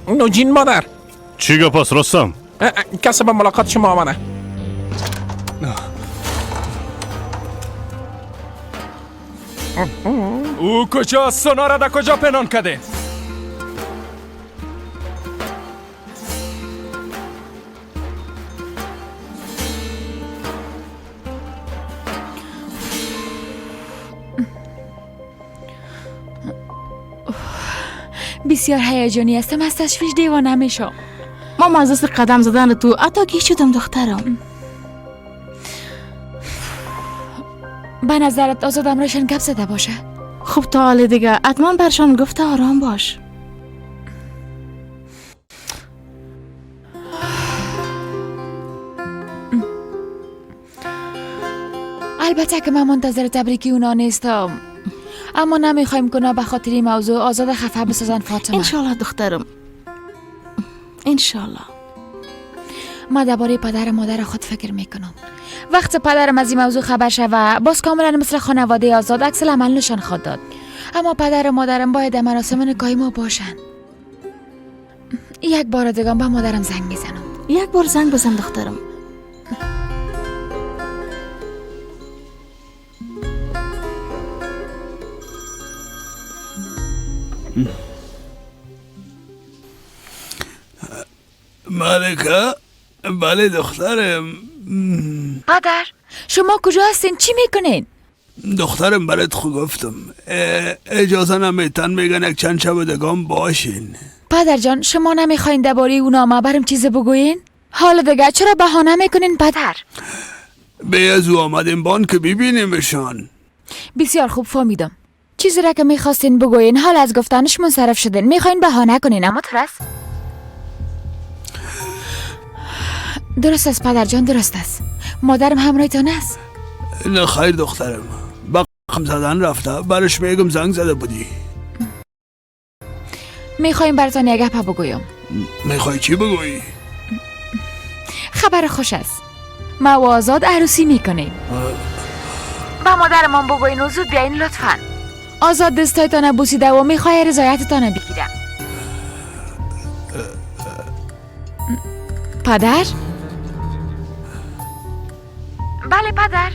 نوجین مادر، چی گپ است رستم؟ کسی به ملاقات شما آمده. او کجاست؟ سونا را در کجا پنهان کرده؟ بسیار هیجانی هستم، از تشویش دیوانه میشم. ماما از دست قدم زدن تو حتی گیج شدم دخترم. به نظرت آزاد امرایشان گپ زده باشه؟ خب تا حال دیگه حتما برشان گفته آرام باش. البته که من منتظر تبریکی اونا نیستم، اما نمیخوایم که به خاطر این موضوع آزاد خفه بسازن فاطمه. انشالله دخترم، انشالله. ما درباره پدر و مادر خود فکر میکنم. وقت پدرم از این موضوع خبر شوه باز کاملا مثل خانواده آزاد عکس العمل نشان خواهد داد. اما پدر و مادرم باید در مراسم نکاح ما باشن. یک بار دیگه به مادرم زنگ میزنم. یک بار زنگ بزن دخترم. ملکه؟ بله دخترم. پدر، شما کجا هستین؟ چی میکنین؟ دخترم برات خو گفتم اجازه نمیتن، میگن یک چند شب دگام باشین. پدر جان شما نمیخواین درباره او نامه برم چیز بگوین؟ حالا دیگه چرا بهانه میکنین پدر؟ به از او آمدیم بانک ببینیمشان. بسیار خوب فهمیدم. چیزی را که میخواستین بگوین حال از گفتنش منصرف شدین، میخواین بهانه کنین، اما درست؟ درست است پدر جان، درست است. مادرم همراهتان است؟ نه خیر دخترم، با قم زدن رفته، برش میگم زنگ زده بودی. میخوایم براتان یک گپ بگویم. میخوای چی بگویی؟ خبر خوش است، ما و آزاد عروسی میکنیم. با مادرمان بگوین و زود بیاین لطفا. آزاد دستایتان بوسیده و میخوای رضایتتان بگیره. پدر؟ بله پدر.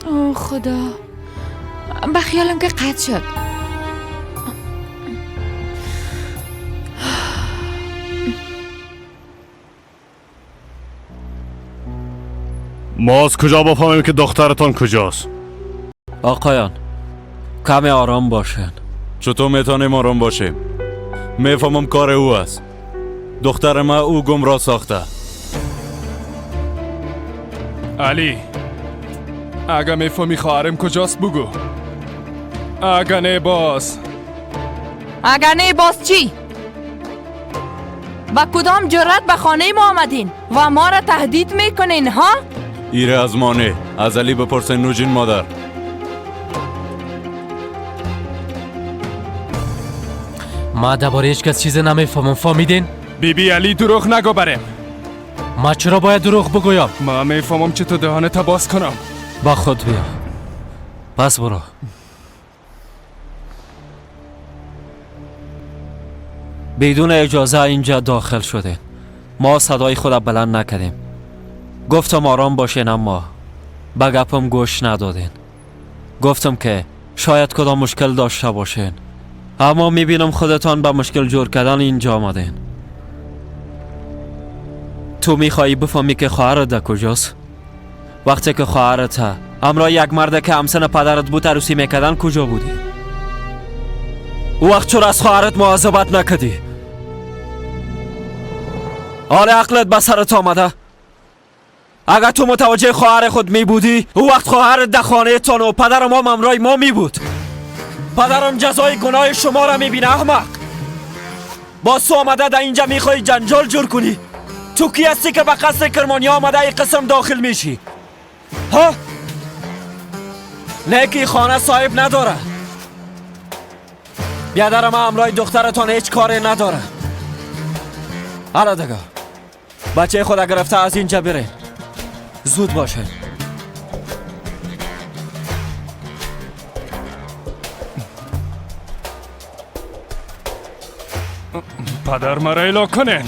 اوه خدا، به خیالم که قطع شد. ما از کجا بفهمیم که دخترتان کجاست؟ آقایان کمی آرام باشین. چطور میتونیم آرام باشیم؟ میفهمم کار او است. دختر ما او گمراه ساخته. علی اگه میفهمی خواهرم کجاست بگو. اگه نه باز. اگه نه باز چی؟ با کدام جرأت به خانه ما آمدین و ما را تهدید میکنین ها؟ ایره از ما نه، از علی بپرسین نوجین مادر. ما درباره هیچ کس چیز نمیفهمم، فهمیدین؟ بی بی علی دروغ نگو برم. ما چرا باید دروغ بگویم؟ ما میفهمم چه تو دهانت باز کنم. با خود بیا. پس برو. بدون اجازه اینجا داخل شده. ما صدای خود بلند نکردیم. گفتم آرام باشین اما به گپم گوش ندادین. گفتم که شاید کدام مشکل داشته باشین، اما میبینم خودتان به مشکل جور کردن اینجا آمدین. تو میخوایی بفهمی که خواهرت در کجاست؟ وقتی که خواهرت همراه یک مرد که همسن پدرت بود عروسی میکردن کجا بودی؟ وقت چرا از خواهرت مواظبت نکردی؟ آره عقلت به سرت آمده؟ اگر تو متوجه خواهر خود می بودی او وقت خواهرت در خانه تان و پدر ما همراه ما می بود. پدرم جزای گناه شما را می بینه احمق. با تو آمده در اینجا میخوای جنجال جور کنی؟ تو کی هستی که به قصر کرمانی آمده ای قسم داخل میشی؟ ها؟ نه که خانه صاحب نداره. بیادر ما همراه دخترتان هیچ کاری نداره. حالا دیگه بچه خود گرفته از اینجا بره. زود باشه. پدر مرا ایلا کنین.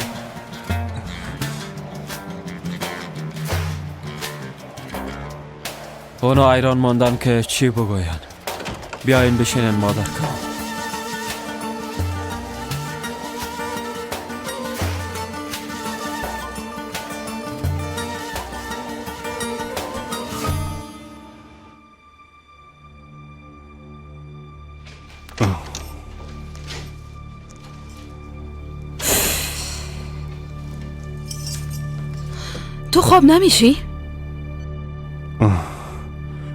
اونا ایران ماندن که چی بگوین. بیاین بشینین مادر کن. تو خواب نمیشی؟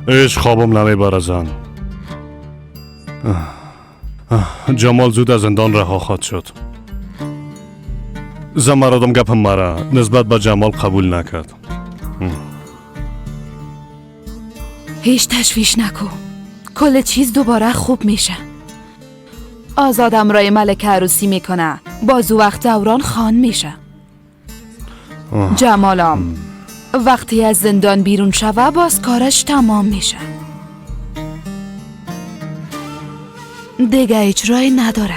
هیچ خوابم نمیبره زن. جمال زود از زندان رها خواهد شد. زمرادم گپم مرا نسبت به جمال قبول نکرد. هیچ تشویش نکن، کل چیز دوباره خوب میشه. آزادم رای ملکه عروسی میکنه، باز وقت دوران خان میشه. جمالم وقتی از زندان بیرون شوه باز کارش تمام میشه. دیگه هیچ رای نداره.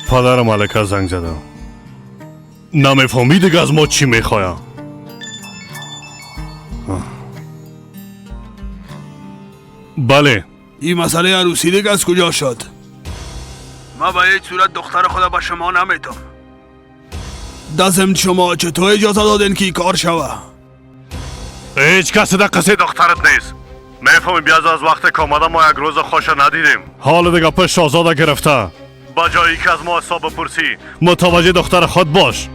پدر ملکه زنگ زده. نمیفهمی دیگه از ما چی میخوایم. بله. این مسئله عروسی دیگه از کجا شد؟ ما به هیچ صورت دختر خدا به شما نمیتم. دزم شما چطور اجازه دادین که کار شوه؟ هیچ کسی در قصه دخترت نیست. میفهمی بیاز از وقت که آمده ما یک روز خوش ندیدیم. حال دیگه پشت آزاده گرفته. با جایی که از ما حساب بپرسی متوجه دختر خود باش.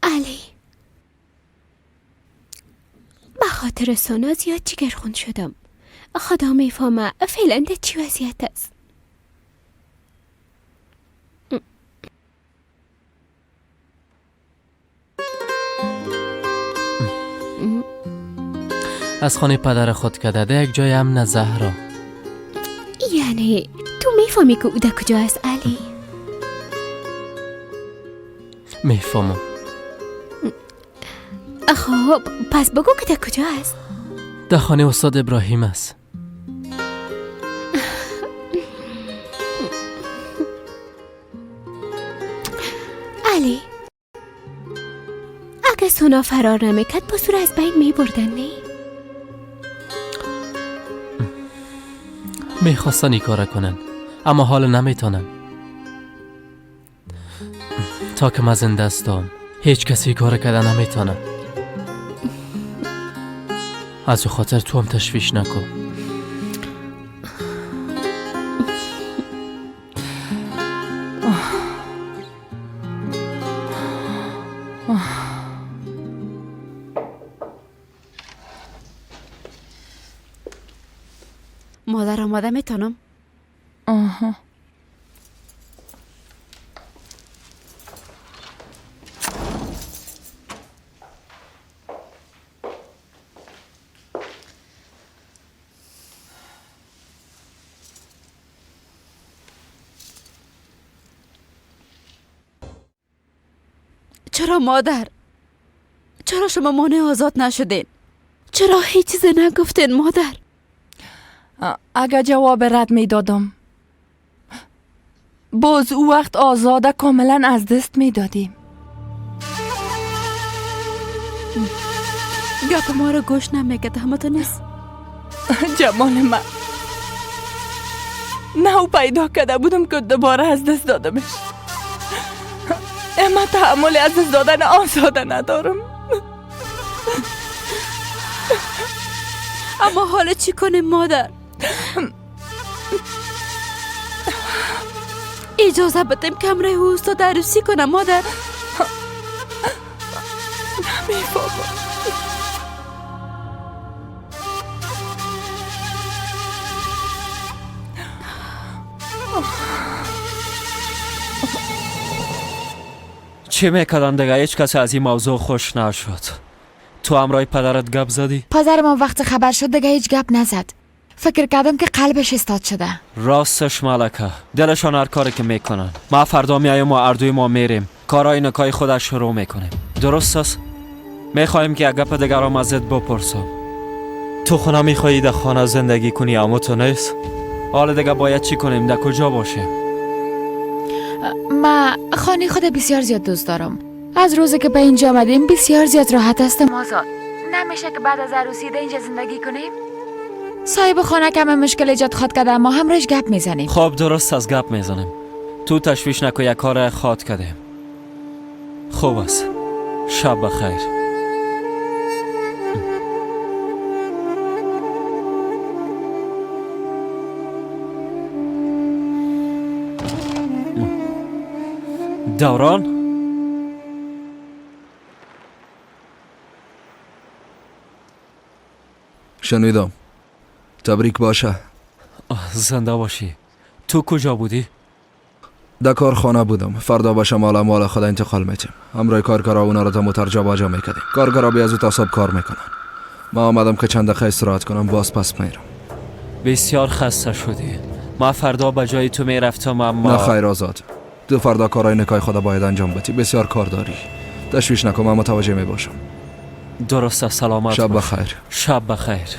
علی، به خاطر سونا زیاد جگرخون شدم. خدا میفهمه فعلا در چی وضعیت است. از خانه پدر خود کده ده یک جای امن زهرا. یعنی تو میفهمی که او در کجا است علی؟ میفهمم. خب پس بگو که در کجا است؟ در خانه استاد ابراهیم است. علی، اگه سونا فرار نمیکرد باز او را از بین میبردن، نه؟ میخواستن این کار کنن اما حال نمیتونن. تا که من زنده هستم هیچ کسی کار کرده نمیتونه. از او خاطر تو هم تشویش نکن. مادر آماده میتونم؟ آها. چرا مادر؟ چرا شما مانع آزاد نشدین؟ چرا هیچ چیز نگفتین مادر؟ اگه جواب رد می دادم باز او وقت آزاده کاملا از دست می دادیم. گپ ما رو گوش نمیکرد همه تو نیست. جمال من نه پیدا کرده بودم که دوباره از دست دادمش. اما تحمل از دست دادن آزاده ندارم. اما حالا چی کنیم مادر؟ اجازه بدیم کمره استاد عروسی کنم مادر؟ نمیفهمم. چی میکردن دیگه؟ هیچ کس از این موضوع خوش نشد. تو همراه پدرت گپ زدی؟ پدرم وقت خبر شد دیگه هیچ گپ نزد. فکر کردم که قلبش استاد شده. راستش ملکه، دلشان هر کاری که میکنن. ما فردا میایم و اردوی ما میریم، کارای نکای خودش شروع میکنیم. درست است؟ میخوایم که گپ دیگرام ازت بپرسم. تو خونه میخوایی در خانه زندگی کنی اما تو نیست؟ حالا دیگه باید چی کنیم؟ در کجا باشیم؟ ما خانه خود بسیار زیاد دوست دارم. از روزی که به اینجا آمدیم بسیار زیاد راحت هستم آزاد. نمیشه که بعد از عروسی در اینجا زندگی کنیم؟ صاحب خانه کم مشکل ایجاد خواد کرده، ما همراهش گپ میزنیم. خب درست از گپ میزنیم. تو تشویش نکن، یک کار خواد کردیم. خوب است. شب بخیر. دوران شنیدم. تبریک باشه. زنده باشی. تو کجا بودی؟ در کارخانه بودم. فردا به شمال اموال خود انتقال میتیم. همراه کارگرا اونا را تا موتر جابجا میکردیم. کارگرا بی از او تا صبح کار میکنن. ما آمدم که چند دقیقه استراحت کنم، باز پس میرم. بسیار خسته شدی. ما فردا به جای تو میرفتم اما نه خیر آزاد. تو فردا کارهای نکای خود باید انجام بدی. بسیار کار داری. تشویش نکن، من متوجه میباشم. درست است، سلامت. شب بخیر. شب بخیر.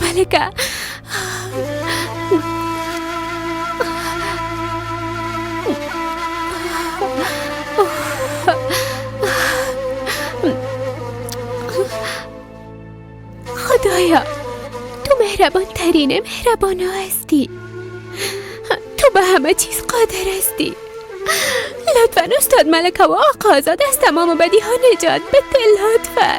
ملکه. خدایا تو مهربان ترین مهربان هستی، تو به همه چیز قادر هستی. لطفا استاد ملکه و آقا آزاد از تمام بدی ها نجات بده، لطفا.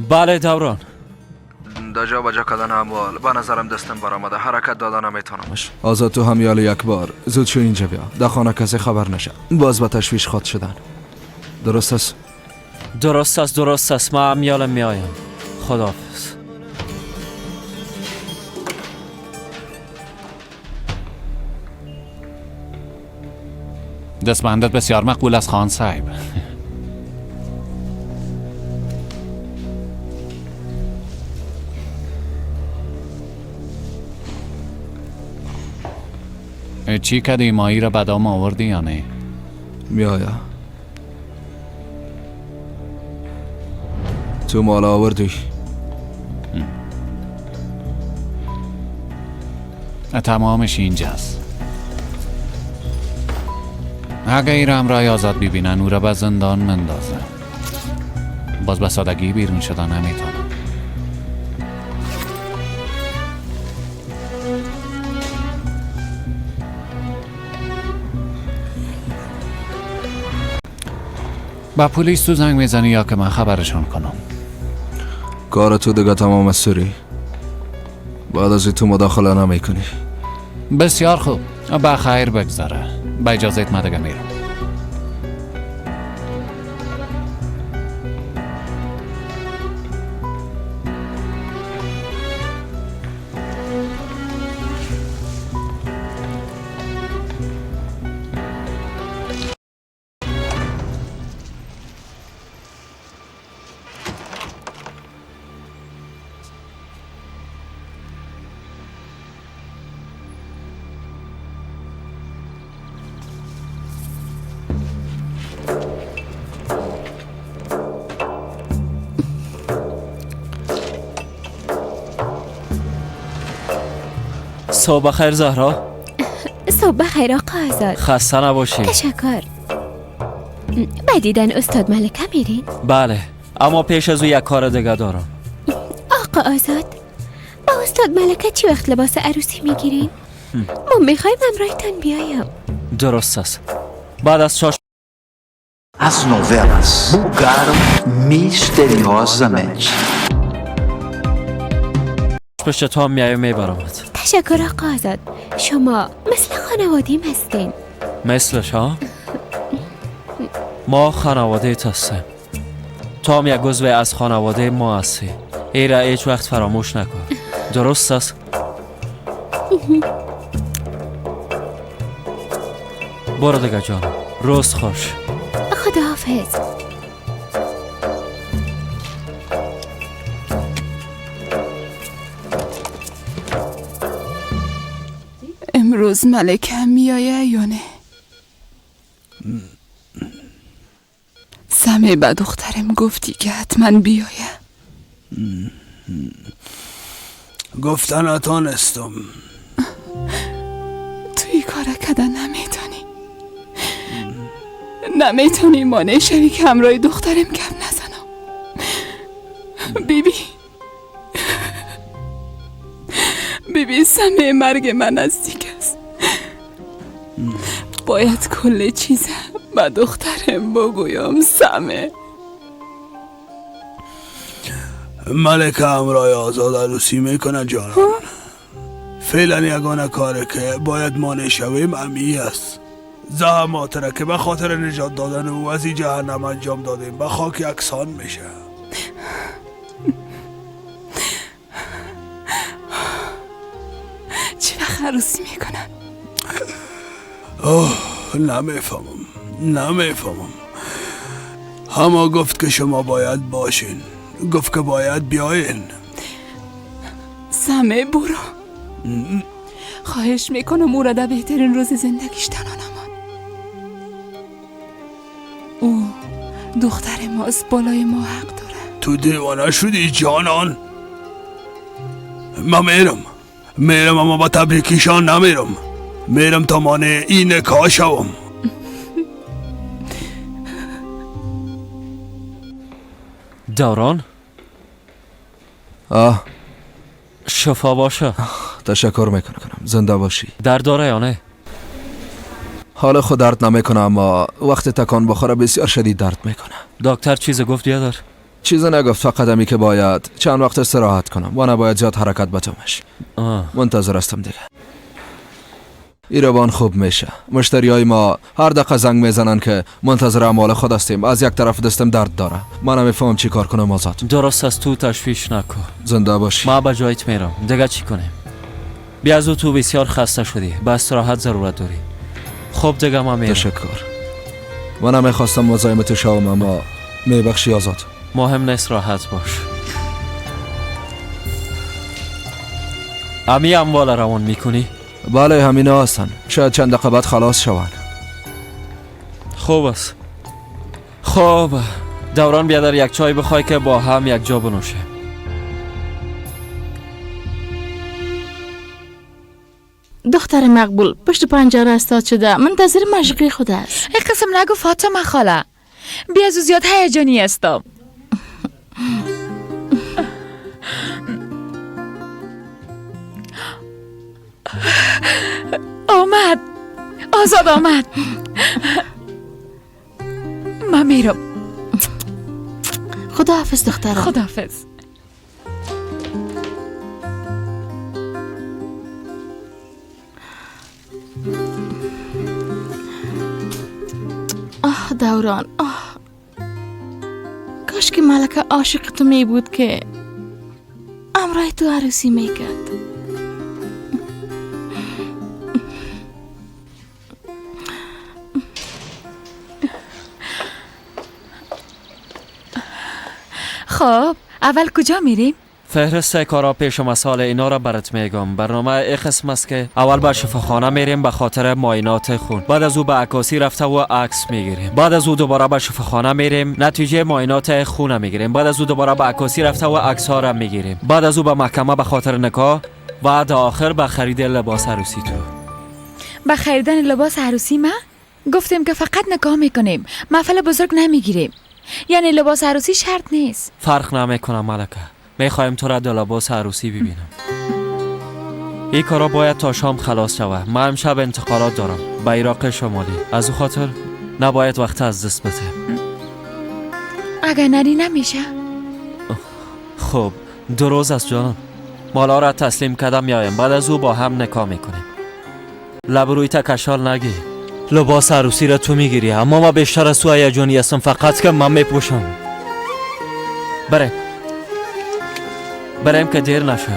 بله دوران. در جا کردن اموال به نظرم دستم برآمده، حرکت دادن نمیتونمش. آزاد تو هم یال یک بار زود شو اینجا بیا، در خانه کسی خبر نشه، باز به تشویش خواد شدن. درست است؟ درست است، درست است. من هم یالم میایم. خداحافظ. دستبندت بسیار مقبول است خان صاحب. چی کدی مایی را بدام آوردی یا نه؟ میایا تو مال آوردی؟ تمامش اینجاست. اگه این را آزاد ببینن او را به زندان مندازه. باز به سادگی بیرون شدن نمیتونن. با پلیس تو زنگ میزنی یا که من خبرشون کنم؟ کار تو دیگه تمام سوری. بعد از تو مداخله نمیکنی. بسیار خوب، به خیر بگذره. با اجازه ما دیگه میرم. صبح بخیر زهرا. صبح بخیر آقا آزاد. خسته نباشی. تشکر. به دیدن استاد ملکه میرین؟ بله، اما پیش از او یک کار دیگه دارم. آقا آزاد، با استاد ملکه چی وقت لباس عروسی میگیرین؟ ما میخوایم همراهتان بیایم. درست است. بعد از چاش. As novelas bugaram misteriosamente. پشت تا میایم میبرمت. تشکر آقا آزاد، شما مثل خانوادیم هستین. مثلش ها؟ ما خانواده هستیم. تو هم یک عضو از خانواده ما هستی. ای را هیچ وقت فراموش نکن. درست است؟ برو دیگه جان، روز خوش. خداحافظ. امروز ملکه میایه یا نه؟ سمه به دخترم گفتی که حتما بیایه. گفتن نتانستم. توی کار کردن نمیتونی. نمیتونی مانع شوی که همراه دخترم گپ نزنم. بیبی بیبی، سمه مرگ من نزدیک است. باید کل چیز به دخترم بگویم. سمه ملکه همراه آزاد عروسی میکنه جانم. فعلا یگانه کاره که باید مانع شویم امی است. زحمات را که به خاطر نجات دادن او از این جهنم انجام دادیم به خاک یکسان میشه. چی وقت عروسی میکنن؟ اوه نمیفهمم، نمیفهمم. همه گفت که شما باید باشین، گفت که باید بیاین. سمه برو، خواهش میکنم او را در بهترین روز زندگیش تنها نمان. او دختر ماست، بالای ما حق داره. تو دیوانه شدی جانان؟ من میرم، اما با تبریکیشان نمیرم. میرم تا مانع این نکاح شوم. دوران؟ آه شفا باشه. تشکر میکنم، زنده باشی. درد داره یا نه؟ حال خود درد نمیکنه، اما وقت تکان بخوره بسیار شدید درد میکنه. دکتر چیز گفت بیادر؟ چیز نگفت، فقط همی که باید چند وقت استراحت کنم و نباید زیاد حرکت بتمش. منتظر هستم دیگه. ایروان خوب میشه. مشتری های ما هر دقیقه زنگ میزنن که منتظر اعمال خود هستیم. از یک طرف دستم درد داره، من نمیفهمم چی کار کنم آزاد. درست است، تو تشویش نکن. زنده باشی. ما به جایت میرم دیگه، چی کنیم؟ بیا از تو بسیار خسته شدی، به استراحت ضرورت داری. خب دیگه ما میرم. تشکر. من نمیخواستم مزاحم تو شوم، اما میبخشی آزاد. مهم نیست، راحت باش. امی اموال روان میکنی؟ بله همینا هستن، شاید چند دقیقه بعد خلاص شوند. خوب است. خوب دوران بیادر یک چای بخوای که با هم یک جا بنوشه. دختر مقبول پشت پنجره استاد شده، منتظر مشقی خود است. یک قسم نگو فاطمه خاله، بیا زو زیاد هیجانی هستم. آمد آزاد، آمد. من میرم. خداحافظ دخترم. خداحافظ. آه دوران، آه کاش که ملکه عاشق تو می بود که امرای تو عروسی می کرد. خب اول کجا میریم؟ فهرست کارا پیش مسائل اینا را برات میگم. برنامه ای قسم است که اول به شفاخانه میریم به خاطر معاینات خون، بعد از او به عکاسی رفته و عکس میگیریم، بعد از او دوباره به شفاخانه میریم نتیجه معاینات خون میگیریم، بعد از او دوباره به عکاسی رفته و عکس ها را میگیریم، بعد از او به محکمه به خاطر نکاح و در آخر به خرید لباس عروسی. تو به خریدن لباس عروسی؟ ما گفتیم که فقط نکاح میکنیم، محفل بزرگ نمیگیریم، یعنی لباس عروسی شرط نیست. فرق نمیکنه ملکه، میخوایم تو را در لباس عروسی ببینم. این کارا باید تا شام خلاص شود. من امشب انتقالات دارم به عراق شمالی، از او خاطر نباید وقت از دست بده. اگر نری نمیشه. خب 2 روز است جانم، مالا را تسلیم کردم میایم، بعد از او با هم نکاح میکنیم. لب روی تکشال نگی، لباس عروسی را تو میگیری، اما ما بیشتر از تو هیجانی هستم، فقط که من میپوشم. بریم که دیر نشه.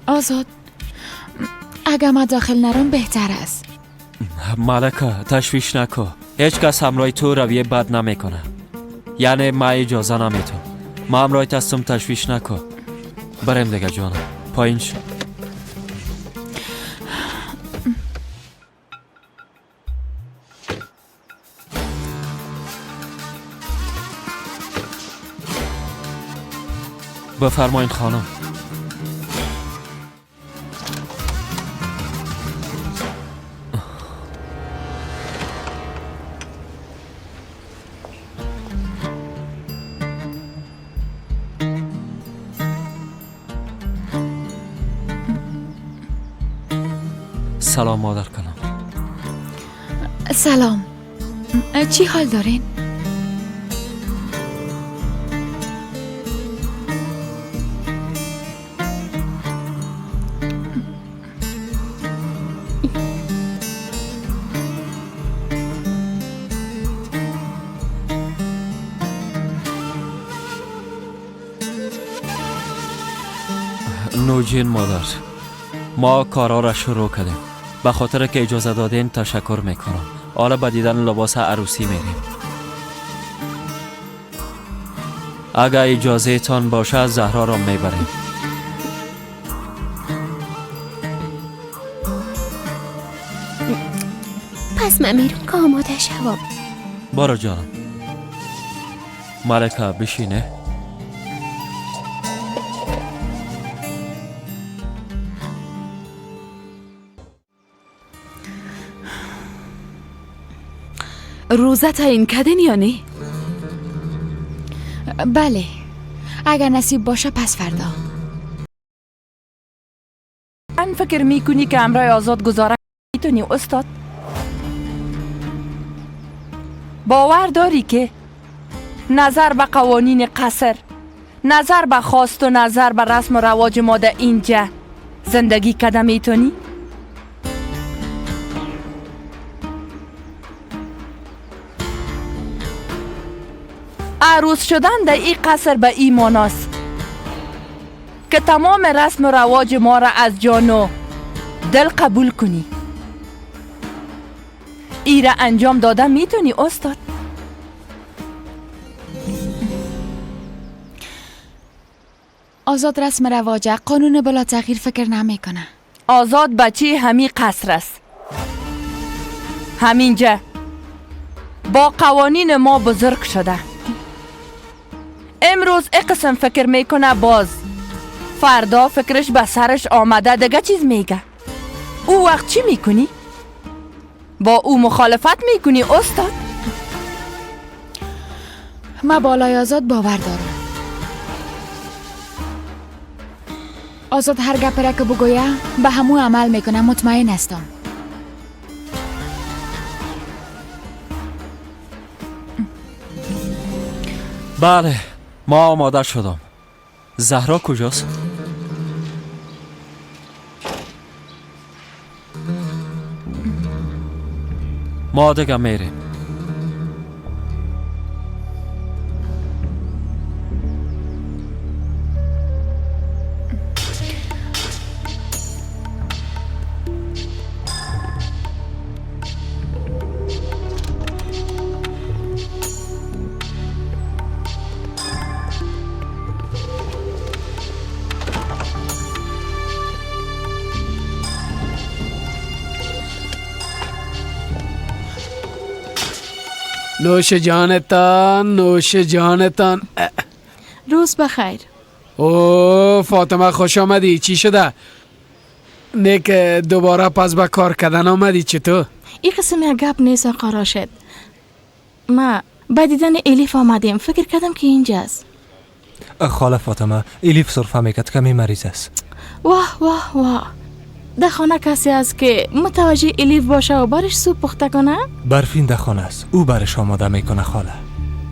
آزاد، اگر ما داخل نرم بهتر است. ملکه تشویش نکن، هیچ کس همراه تو رویه بد نمیکنه، یعنی ما اجازه نمیتم. ما همراه هستم، تشویش نکن. بریم دیگه جانم، پایین شو. بفرمایین خانم. سلام مادر کنم. سلام، چی حال دارین؟ نوجین مادر، ما کارا را شروع کردیم. به خاطر که اجازه دادین تشکر میکنم. حالا به دیدن لباس عروسی میریم. اگر اجازه تان باشه زهرا را میبریم. پس من میرم که آماده شوم. برو جانم. ملکه بشینه. روزه تعیین کردین یا نه؟ بله، اگر نصیب باشه پس فردا. من فکر میکنی که امرای آزاد گذاره میتونی استاد؟ باور داری که نظر به قوانین قصر، نظر به خواست و نظر به رسم و رواج ما در اینجا زندگی کده میتونی؟ عروس شدن در این قصر به این معناست که تمام رسم و رواج ما را از جان و دل قبول کنی. ایره انجام داده میتونی استاد؟ آزاد رسم رواجه، قانون بلا تغییر فکر نمیکنه. آزاد بچه همی قصر است، همینجا با قوانین ما بزرگ شده. امروز ای قسم فکر میکنه، باز فردا فکرش به سرش آمده دیگه چیز میگه. او وقت چی میکنی؟ با او مخالفت میکنی استاد؟ من بالای آزاد باور دارم. آزاد هر گپ را که بگویه به همو عمل میکنه، مطمئن هستم. بله ما آماده شدم. زهرا کجاست؟ ما دیگه میریم. نوش جانتان، نوش جانتان. روز بخیر. او فاطمه خوش آمدی. چی شده؟ نیک دوباره پس به کار کردن آمدی چطور؟ این قسم یک گپ نیست آقا راشد. ما به دیدن الیف آمدیم، فکر کردم که اینجاست. خاله فاطمه، الیف سرفه میکرد، کمی مریض است. واه واه واه، در خانه کسی است که متوجه الیف باشه و برش سوپ پخته کنه؟ برفین در خانه است، او برش آماده میکنه خاله.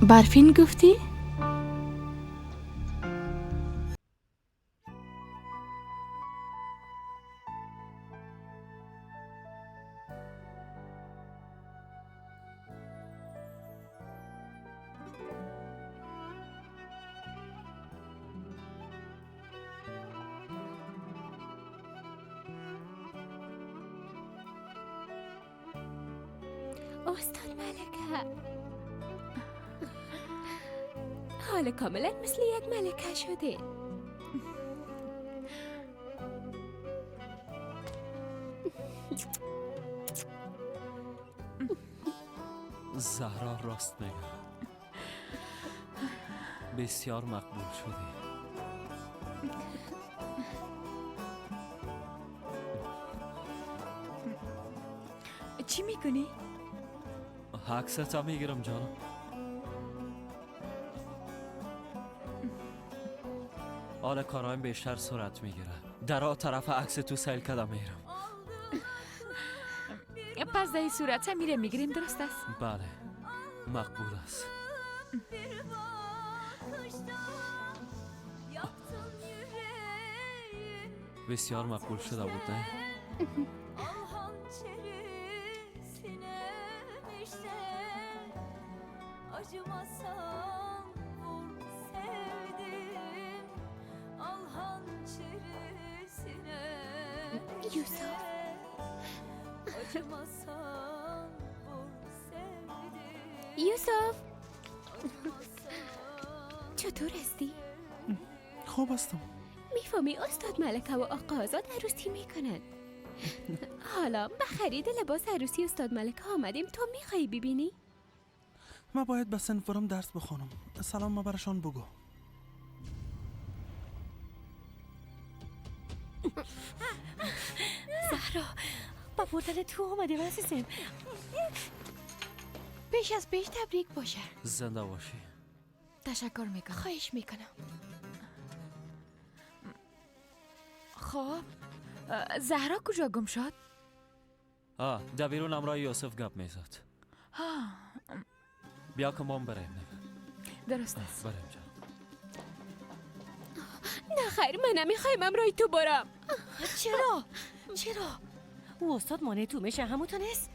برفین گفتی؟ استاد ملکه، حالا کاملا مثل یک ملکه شده. زهرا راست میگه، بسیار مقبول شدی. چی میکنی؟ عکست میگیرم جانم. حالا کارایم بیشتر سرعت میگیره. در طرف عکس تو سیل کردم میرم. پس در این صورت میره میگیریم، درست است؟ بله مقبول است. بسیار مقبول شده بود نه؟ یوسف، یوسف، چطور هستی؟ خوب هستم. میفهمی استاد ملکه و آقا آزاد عروسی میکنن. حالا به خرید لباس عروسی استاد ملکه آمدیم، تو میخوایی ببینی؟ من باید به صنف درس بخوانم. سلام ما برشان بگو. زهرا با بردن تو آمدیم عزیزم. پیش از پیش تبریک باشه. زنده باشی. تشکر میکنم. خواهش میکنم. خب زهرا کجا گم شد؟ در بیرون همراه یوسف گپ میزد. بیا که ما بریم. درست است. بریم جان. نه خیر، من نمیخوایم امرای تو برم. چرا؟ چرا؟ او استاد مانع تو میشه، همون نیست؟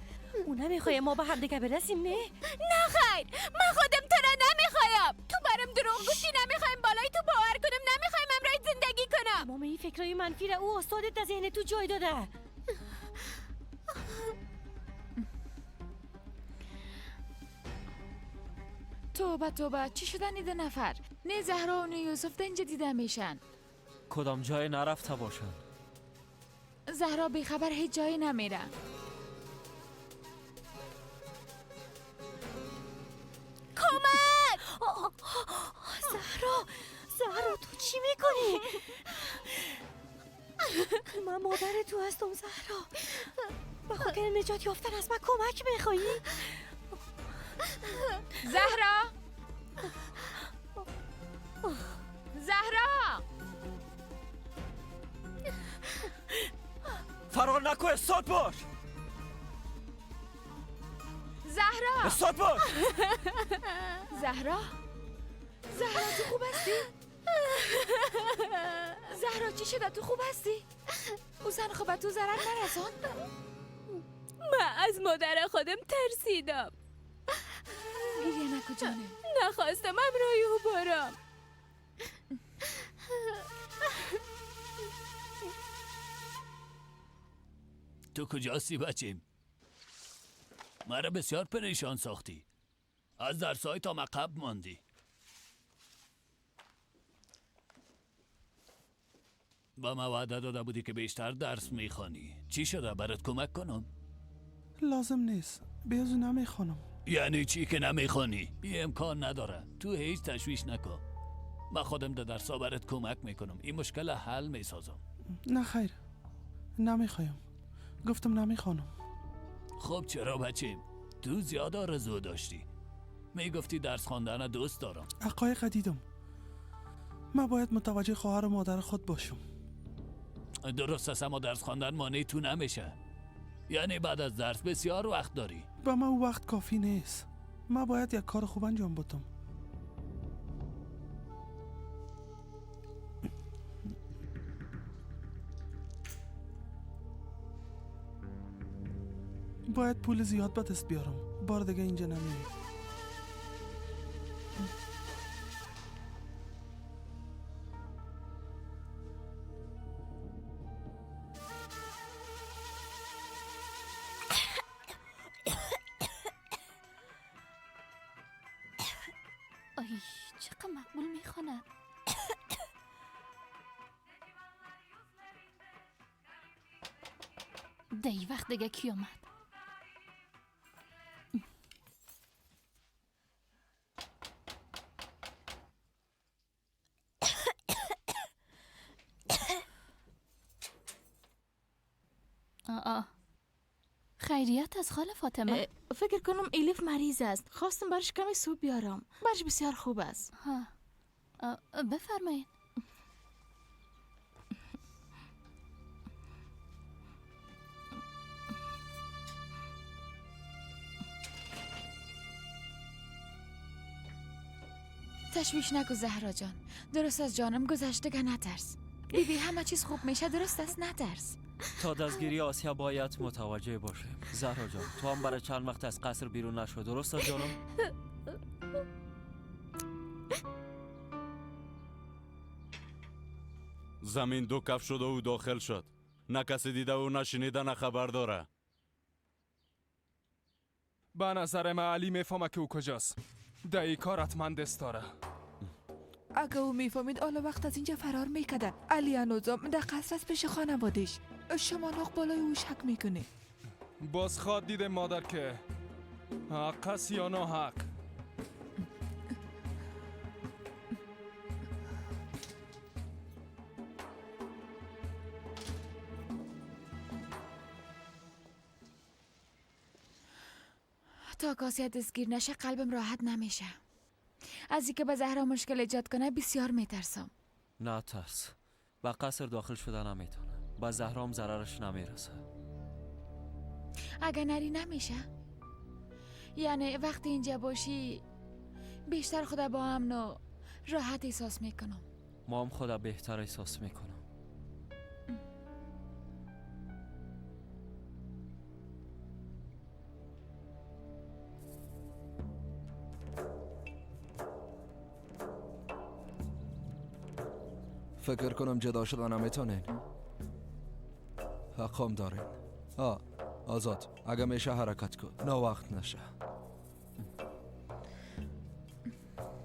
او نمیخواه ما به هم دیگه برسیم نه؟ نه خیر، من خودم تو را نمیخوایم. تو برم دروغ گفتی، نمیخوایم بالای تو باور کنم، نمیخوایم امرای زندگی کنم. تمام این فکرای منفی را او استادت در ذهن تو جای داده. توبه توبه، چی شدن این 2 نفر؟ نه زهرا و نه یوسف اینجا دیده میشن. کدام جای نرفته باشن؟ زهرا بیخبر هیچ جایی نمیره. کمک! زهرا، زهرا تو چی میکنی؟ من مادر تو هستم زهرا. به خاطر نجات یافتن از من کمک میخوایی؟ زهرا، زهرا، فرار نکن، استاد باش. زهرا، استاد باش. زهرا، زهرا تو خوب هستی؟ زهرا چی شده؟ تو خوب هستی؟ او زن خوبه تو ضرر نرسان؟ من از مادر خودم ترسیدم. گریه نکن جانم. نخواستم همراهی او برم. تو کجاستی بچیم؟ مرا بسیار پریشان ساختی. از درسای تا مقب ماندی. با ما وعده داده بودی که بیشتر درس میخوانی. چی شده؟ برات کمک کنم؟ لازم نیست، بیازو نمیخوانم. یعنی چی که نمیخوانی؟ بی امکان نداره. تو هیچ تشویش نکن، من خودم در درسا برات کمک میکنم. این مشکل حل میسازم. نه خیر، نمیخوایم. گفتم نمیخوانم. خب چرا بچیم؟ تو زیاد آرزو داشتی، میگفتی درس خواندن دوست دارم. حقایق دیدم. من باید متوجه خواهر و مادر خود باشم. درست است، اما درس خواندن مانع تو نمیشه. یعنی بعد از درس بسیار وقت داری. به من وقت کافی نیست. من باید یک کار خوب انجام بدم. باید پول زیاد به دست بیارم. بار دیگه اینجا نمیام. آی چقدر مقبول میخواند. دی وقت دیگه کی آمد؟ آه خیریت از خاله فاطمه. فکر کنم الیف مریض است. خواستم برش کمی سوپ بیارم. برش بسیار خوب است. ها بفرمایید. تشویش نکن زهرا جان. درست از جانم گذشته که نترس. بیبی همه چیز خوب میشه. درست است، نترس. تا دستگیری آسیا باید متوجه باشیم. زهرا جان تو هم برای چند وقت از قصر بیرون نشو، درست است جانم؟ زمین دو کف شده و داخل شد. نه کسی دیده و نه شنیده نه خبر داره. به نظر من علی میفهمه که او کجاست. در ای کار حتما دست داره. اگه او میفهمید حالا وقت از اینجا فرار میکردن. علی هنوزم در قصر از پیش خانوادش. شما ناق بالای او شک میکنی. باز خواد دیده مادر که حق است یا ناحق. تا کاسیت دستگیر نشه قلبم راحت نمیشه. از اینکه به زهرا مشکل ایجاد کنه بسیار میترسم. نه ترس، به قصر داخل شده نمیتونه. به زهرام ضررش نمیرسه. اگه نری نمیشه. یعنی وقتی اینجا باشی بیشتر خدا با امن و راحت احساس میکنم. ما هم خدا بهتر احساس میکنم. فکر کنم جدا شدن نمیتونین. حقم دارین. آزاد اگه میشه حرکت کن، نه وقت نشه.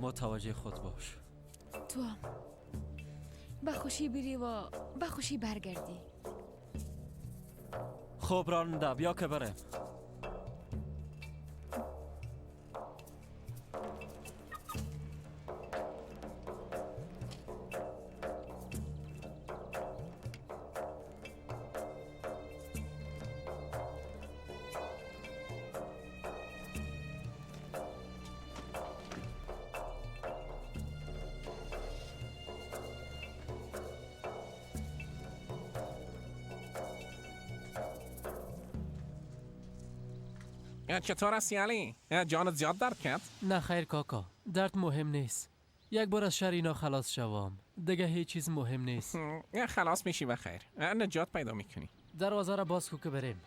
متوجه خود باش. تو هم به خوشی بری و به خوشی برگردی. خوب راننده بیا که بریم. چطور هستی علی؟ جانت زیاد درد کرد؟ نه خیر کاکا، درد مهم نیست. یک بار از شر اینا خلاص شوم، دیگه هیچ چیز مهم نیست. خلاص میشی بخیر، نجات پیدا میکنی. دروازه را باز کو که بریم.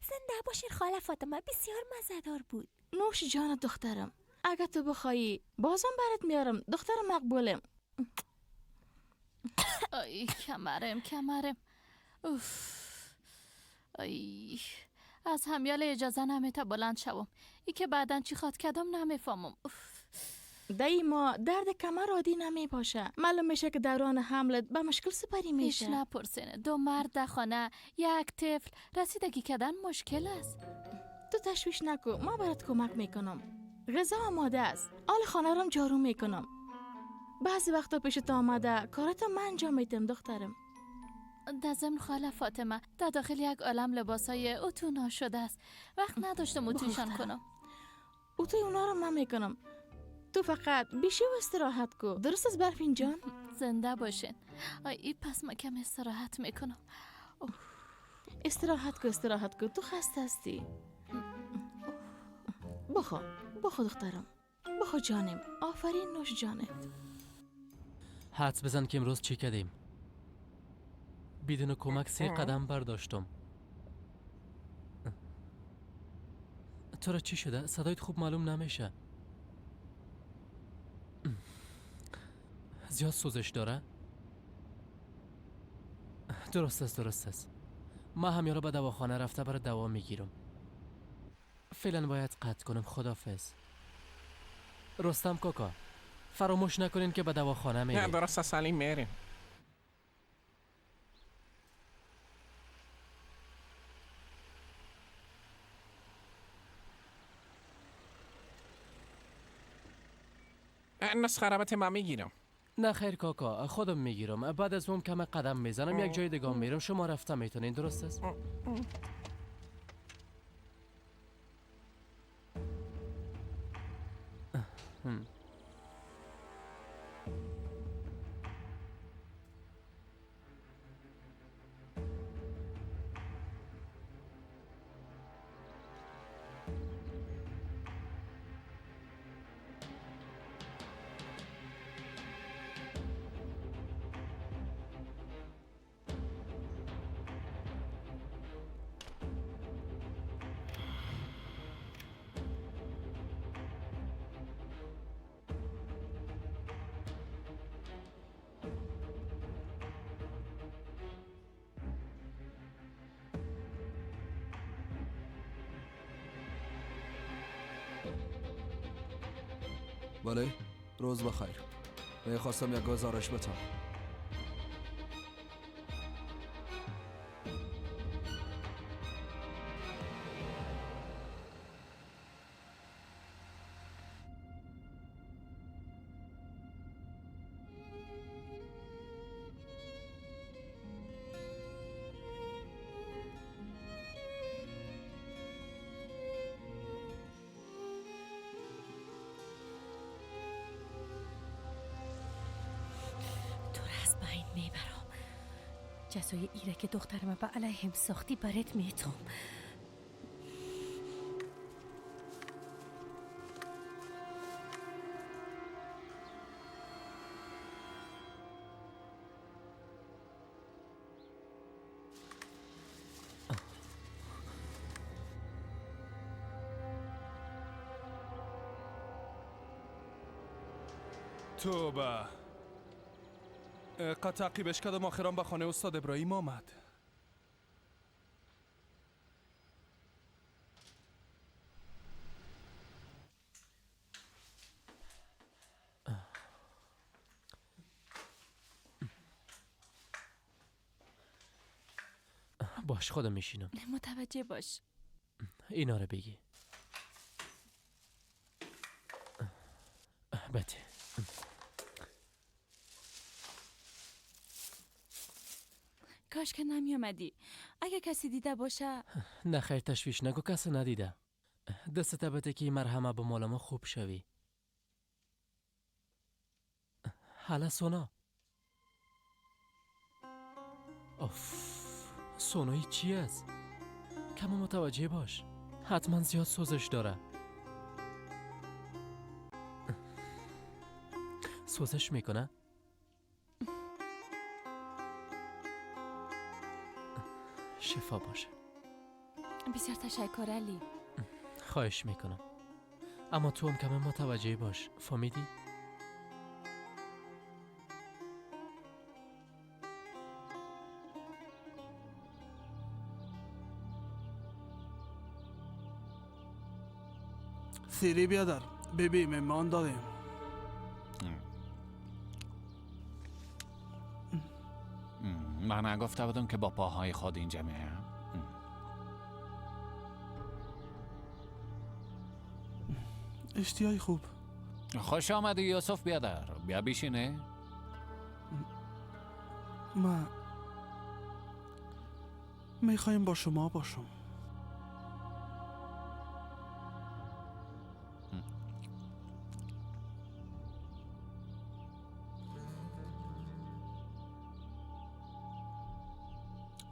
زنده باشین خاله فاطمه، بسیار مزهدار بود. نوش جان دخترم، اگه تو بخوایی بازم برات میارم. دخترم مقبولم. آی کمرم اوف. آی از همیال اجازه نمیته بلند شوم. ای که بعدن چی خواد کدام نمیفهمم. دایی ما درد کمر عادی نمی باشه. معلوم میشه که دوران حملت به مشکل سپری میشه. هیچ نپرسین، 2 مرد در خانه، 1 طفل، رسیدگی کردن مشکل است. تو تشویش نکو، ما برات کمک میکنم. غذا آماده است، آل خانه رم جارو میکنم. بعضی وقتا پیش تو آمده کارات من انجام میدم دخترم. در ضمن خاله فاطمه در داخل یک عالم لباسای اتو ناشده است. وقت نداشتم اتوشان کنم. اتوی اونا رو من میکنم. تو فقط بیشی و استراحت کو. درست از برفین جان؟ زنده باشین. آی پس ما کم استراحت میکنم. استراحت کو، تو خسته هستی. بخو دخترم، بخو جانم. آفرین نوش جانت. حدس بزن که امروز چی کردیم. بدون کمک 3 قدم برداشتم. تو را چی شده؟ صدایت خوب معلوم نمیشه. زیاد سوزش داره؟ درست است. ما همیارا به دواخانه رفته برای دوا میگیرم. فعلا باید قطع کنم. خدافظ. رستم کاکا، فراموش نکنین که به دواخانه میریم. نه درست است علی، میریم. نسخه ربط من میگیرم. نه خیر کاکا، خودم میگیرم. بعد از اون کم قدم میزنم، یک جای دیگه میرم. شما رفته میتونین. درست است؟ بله، روز بخیر. میخواستم یک گزارش بدم. میبرم جزای ایره که دخترم به علیهم ساختی برات میتم. توبه، قد تعقیبش کردم، آخران به خانه استاد ابراهیم آمد. باش، خودم میشینم. متوجه باش. اینا رو بگی. بده. کاش که نمی آمدی. اگه کسی دیده باشه. نه خیر، تشویش نگو، کسی ندیده. دستت بده که مرحمه به مال ما خوب شوی. حالا سونا. اوف، سونایی چی است؟ کما متوجه باش، حتما زیاد سوزش داره. سوزش میکنه؟ شفا باشه. بسیار تشکر علی. خواهش میکنم. اما تو هم کم متوجه باش، فهمیدی؟ سیری بیادر، بیبی مهمان دادیم. من نگفته بودم که با پاهای خود اینجا میایم. اشتیای خوب. خوش آمدی یوسف بیادر، بیا بیشینه. ما میخوایم با شما باشم.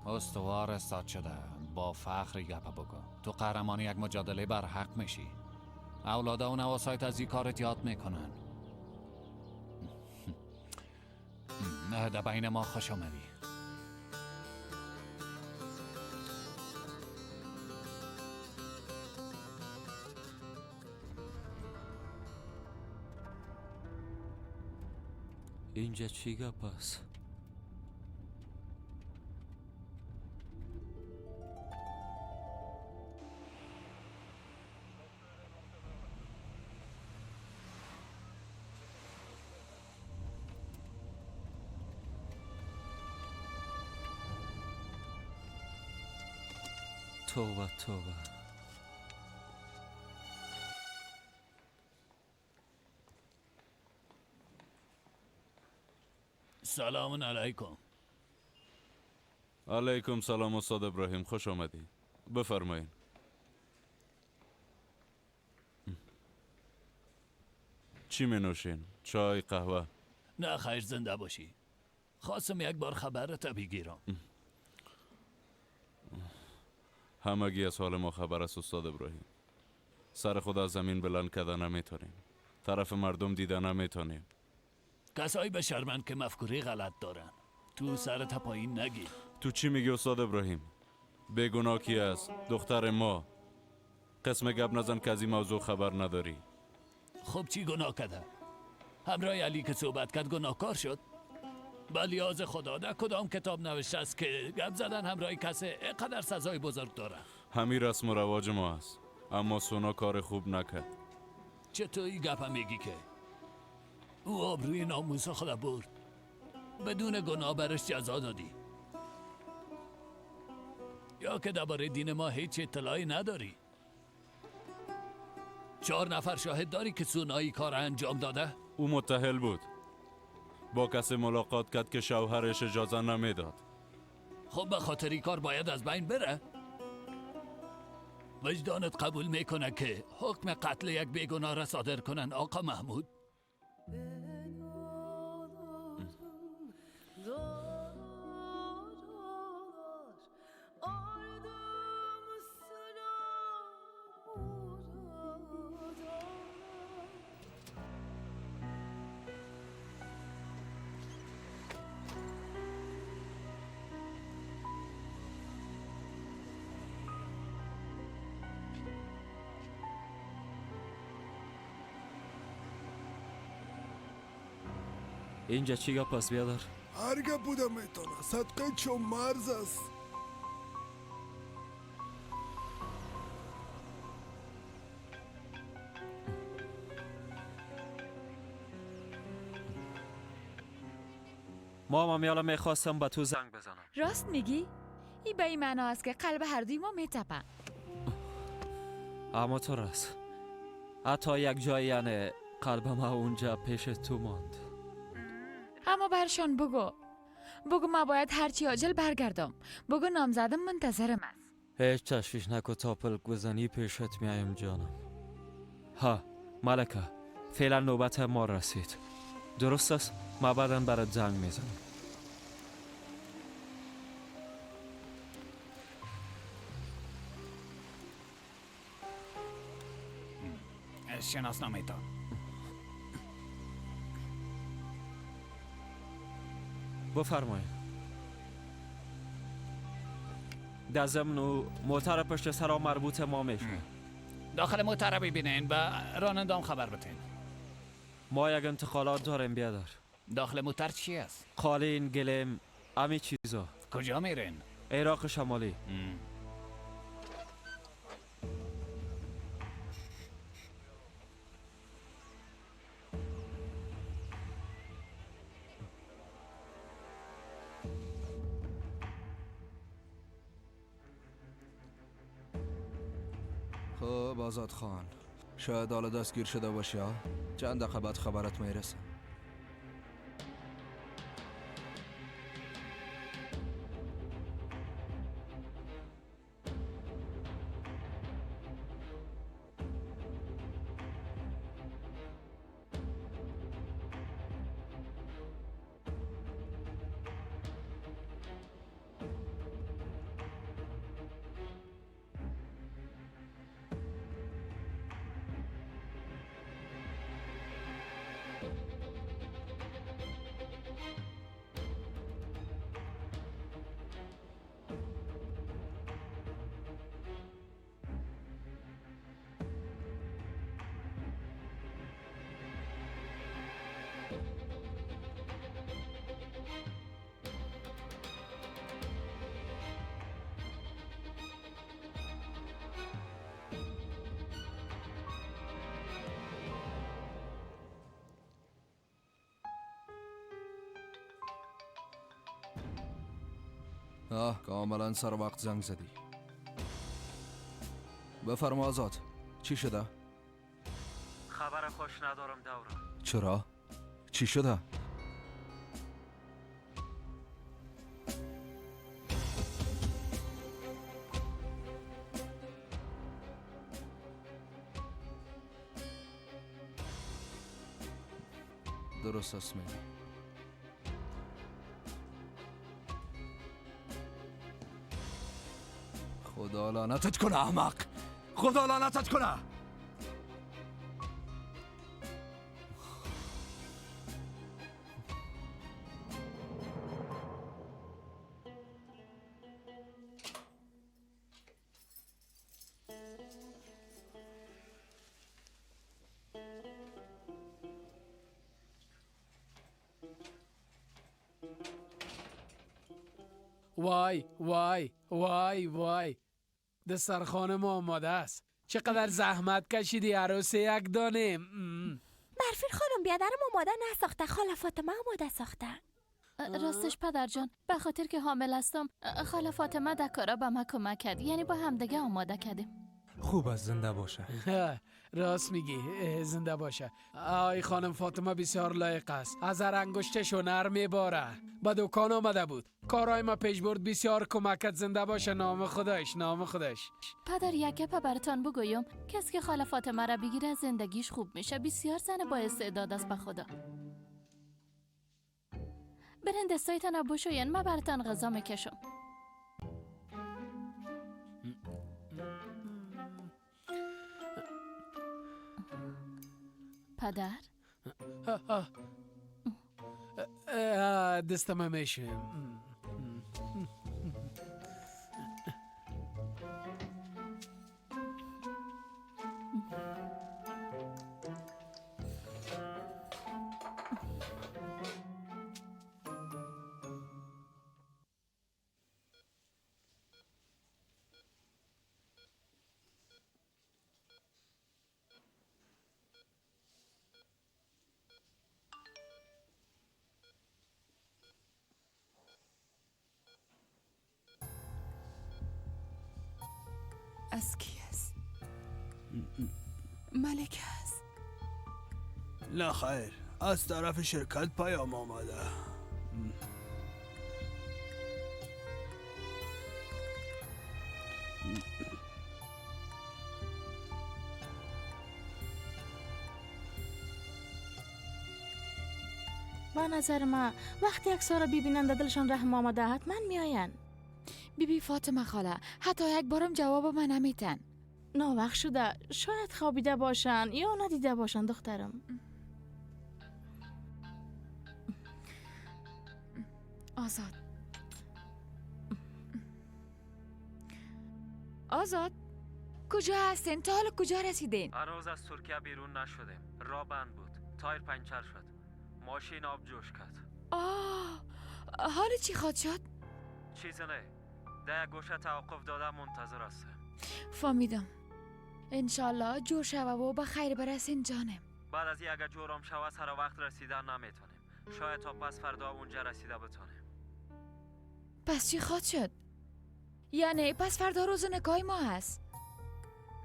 استوار استاد شده، با فخری گپه بگو. تو قهرمان یک مجادله بر حق میشی. اولادا و نواسایت از این کارت یاد میکنن. نه در بین ما خوش آمدی. اینجا چی گپ است؟ توبه توبه. سلام علیکم. علیکم سلام استاد ابراهیم، خوش آمدی. بفرمایین. چی می نوشین؟ چای، قهوه؟ نه خیر، زنده باشی. خواستم یک بار خبرت بگیرم. همگی از حال ما خبر است استاد ابراهیم. سر خود از زمین بلند کرده نمیتونیم، طرف مردم دیده نمیتونیم. کسایی به شرمند که مفکوری غلط دارن. تو سر پایین نگیر. تو چی میگی استاد ابراهیم؟ بیگناه کی است؟ دختر ما. قسم گپ نزن که از این موضوع خبر نداری. خب چی گناه کرده؟ همراه علی که صحبت کرد گناهکار شد؟ بلیاز خدا در کدام کتاب نوشته است که گپ زدن همراه کسی اینقدر سزای بزرگ داره؟ همین رسم و رواج ما است، اما سونا کار خوب نکرد. چطور این گپ میگی که او آبروی ناموس خدا برد، بدون گناه برش جزا دادی؟ یا که درباره دین ما هیچ اطلاعی نداری؟ 4 نفر شاهد داری که سونایی کار انجام داده؟ او متحل بود، با کسی ملاقات کرد که شوهرش اجازه نمیداد. خب به خاطر این کار باید از بین بره؟ وجدانت قبول میکنه که حکم قتل یک بیگناه را صادر کنن آقا محمود؟ اینجا چی گپ است بیادر؟ هر گپ بوده میتونه. صدقه چون مرز است. ما همیالا میخواستم به تو زنگ بزنم. راست میگی؟ این به این معنا است که قلب هر دوی ما میتپه. اما تو راست. حتی یک جای یعنی قلب ما اونجا پیش تو ماند. اما برشان بگو ما باید هرچی عاجل برگردم. بگو نامزدم منتظرم است. هیچ تشویش نکو، تا پلک بزنی پیشت میایم جانم. ها ملکه، فعلا نوبت ما رسید. درست است؟ ما بعدا برات زنگ میزنم. شناسنامه تا بفرمایید. در ضمن موتر پشت سرا مربوط ما میشه. داخل موتر ببینین و رانندام خبر بتین. ما یک انتقالات داریم بیادر. داخل موتر چی است؟ قالین، گلیم، امی چیزا. کجا میرین؟ عراق شمالی. خب آزاد خان، شاید حالا دستگیر شده باشی ها؟ چند دقیقه بعد خبرت میرسه. آه کاملا سر وقت زنگ زدی. بفرما آزاد، چی شده؟ خبر خوش ندارم دوران. چرا؟ چی شده؟ درست است میگی. خدا لعنتت کنه احمق، خدا لعنتت کنه. وای وای وای وای، دسترخوان ما آماده است. چقدر زحمت کشیدی عروس یک دانه. برفین خانم بیادرم آماده نساخته، خاله فاطمه آماده ساخته. راستش پدر جان، به خاطر که حامل هستم خاله فاطمه در کارا به ما کمک کرد، یعنی با همدیگه آماده کردیم. خوب است، زنده باشه. راست میگی، زنده باشه. آی خانم فاطمه بسیار لایق است، از هر انگشتش هنر میباره. به دکان آمده بود، کارهای ما پیش برد، بسیار کمکت. زنده باشه، نام خودش، نام خودش. پدر یک گپ براتان بگویم، کسی که خاله فاطمه را بگیره زندگیش خوب میشه. بسیار زن با استعداد است به خدا. برین دستایتان را بشوین، من براتان غذا میکشم. پدر دستم میشه. از کی است؟ ملکه است. نه خیر، از طرف شرکت پیام آمده. با نظر ما وقتی عکس‌ها را ببینند دلشان رحم آمده، حتما میآیند. بیبی فاطمه خاله، حتی یک بارم جواب من نمیتن. ناوقت شده، شاید خوابیده باشن یا ندیده باشن دخترم. آزاد، آزاد کجا هستین؟ تا حالا کجا رسیدین؟ هنوز از ترکیه بیرون نشدیم. راه بند بود، تایر پنچر شد، ماشین آب جوش کرد. آه، حال چی خواد شد؟ چیزی نه، در یک گوشه توقف داده منتظر هستم. فهمیدم. انشالله جور شوه و به خیر برسین جانم. بعد از این اگر جورم شوه سر وقت رسیدن نمیتونیم. شاید تا پس فردا اونجا رسیده بتونیم. پس چی خواد شد؟ یعنی پس فردا روز نکاح ما هست.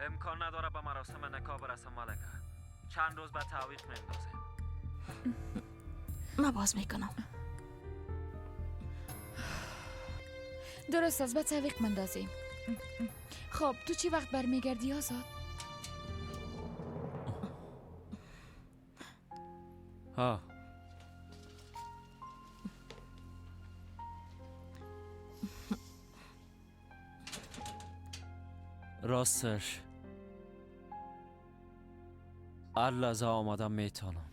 امکان نداره به مراسم نکاح برسم ملکه. چند روز به تعویق میندازیم. من باز میکنم. درست است، به تعویق مندازیم. خب تو چی وقت برمیگردی آزاد؟ ها راستش هر لحظه آمدم میتونم.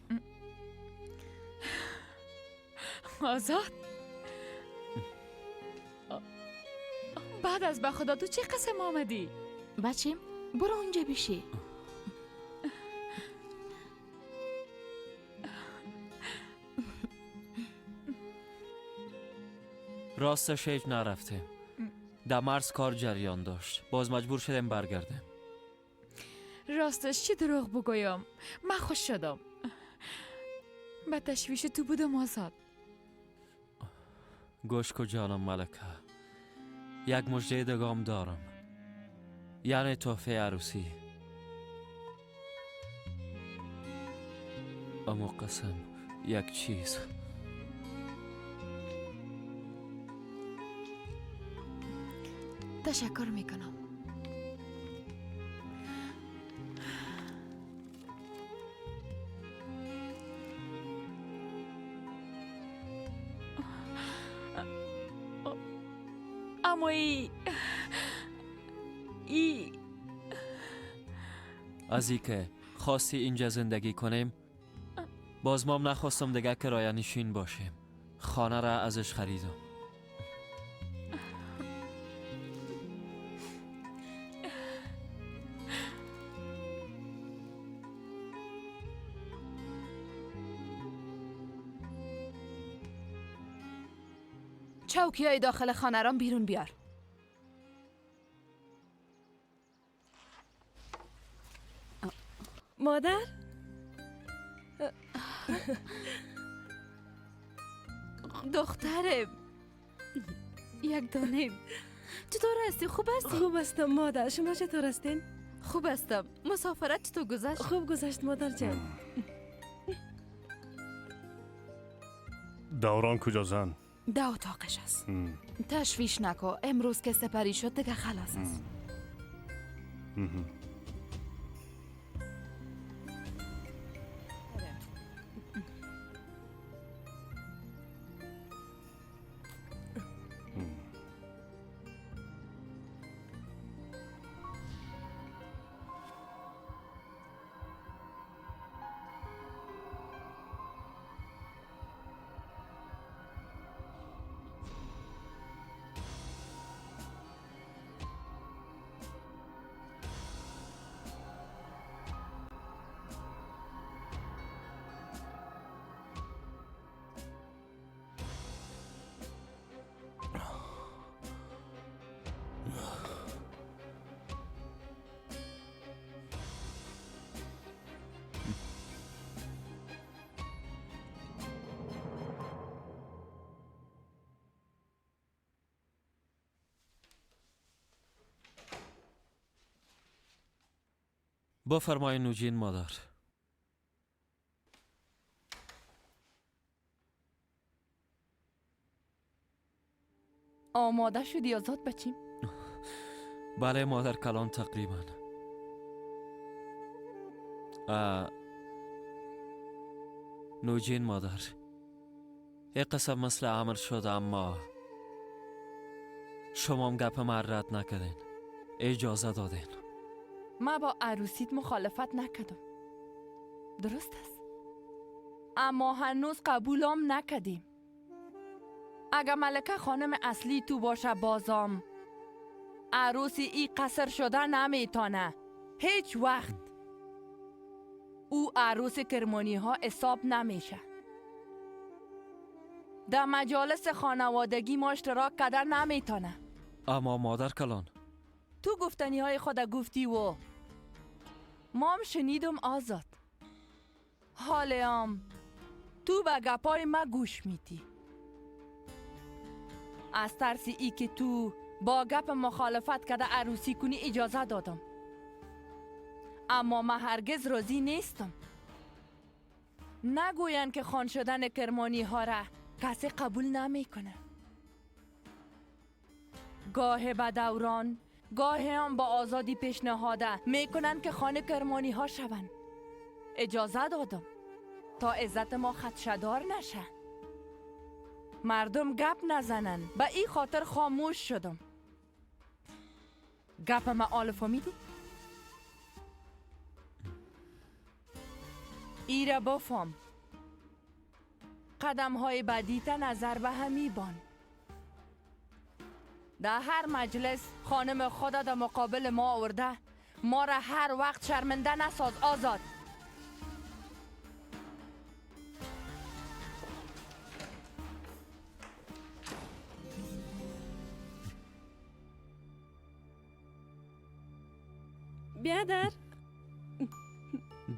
آزاد بعد از به خدا تو چه قسم آمدی؟ بچیم برو اونجا بشی. راستش هیچ نرفتیم. در مرز کار جریان داشت، باز مجبور شدیم برگردیم. راستش چی دروغ بگویم، من خوش شدم. به تشویش تو بودم آزاد. گوش کو جانم ملکه، یک مژده دگام دارم، یعنی تحفه عروسی. اما قسم یک چیز، تشکر میکنم. اما ای از ای که خواستی اینجا زندگی کنیم، باز مام نخواستم دیگه کرایه نشین باشیم. خانه را ازش خریدم. چوکی های داخل خانه را بیرون بیار. مادر؟ دخترم یک دانه، چطور هستی؟ خوب هستی؟ خوب هستم مادر، شما چطور هستین؟ خوب هستم. مسافرت چطور گذشت؟ خوب گذشت مادر جان. دوران کجا زن؟ ده اتاقش است. تشویش نکن، امروز که سپری شد دیگه خلاص است. بفرمای نوجین مادر. آماده شدی آزاد بچیم؟ بله مادر کلان، تقریبا. نوجین مادر، یک قسم مثل امر شد، اما شما هم گپ من رد نکردین، اجازه دادین. ما با عروسیت مخالفت نکردم، درست است، اما هنوز قبولم نکردیم. اگه ملکه خانم اصلی تو باشه بازام عروسی ای قصر شده نمیتانه، هیچ وقت. او عروس کرمانی ها حساب نمیشه. در مجالس خانوادگی ما اشتراک کرده نمیتانه. اما مادر کلان، تو گفتنی های خود گفتی و مام شنیدم آزاد. حالیم تو به گپای ما گوش میدی. از ترس ای که تو با گپ مخالفت کرده عروسی کنی اجازه دادم، اما من هرگز راضی نیستم. نگوین که خان شدن کرمانی ها را کسی قبول نمیکنه. گاه به دوران، گاه هم با آزادی پیشنهاده میکنن که خان کرمانی ها شون. اجازه دادم تا عزت ما خدشه‌دار نشه، مردم گپ نزنن. به این خاطر خاموش شدم. گپ ما آل فهمیدی؟ ایره بفهم. قدم های بعدی تا نظر به همی بان. در هر مجلس خانم خدا در مقابل ما آورده، ما را هر وقت شرمنده نساز آزاد. بیادر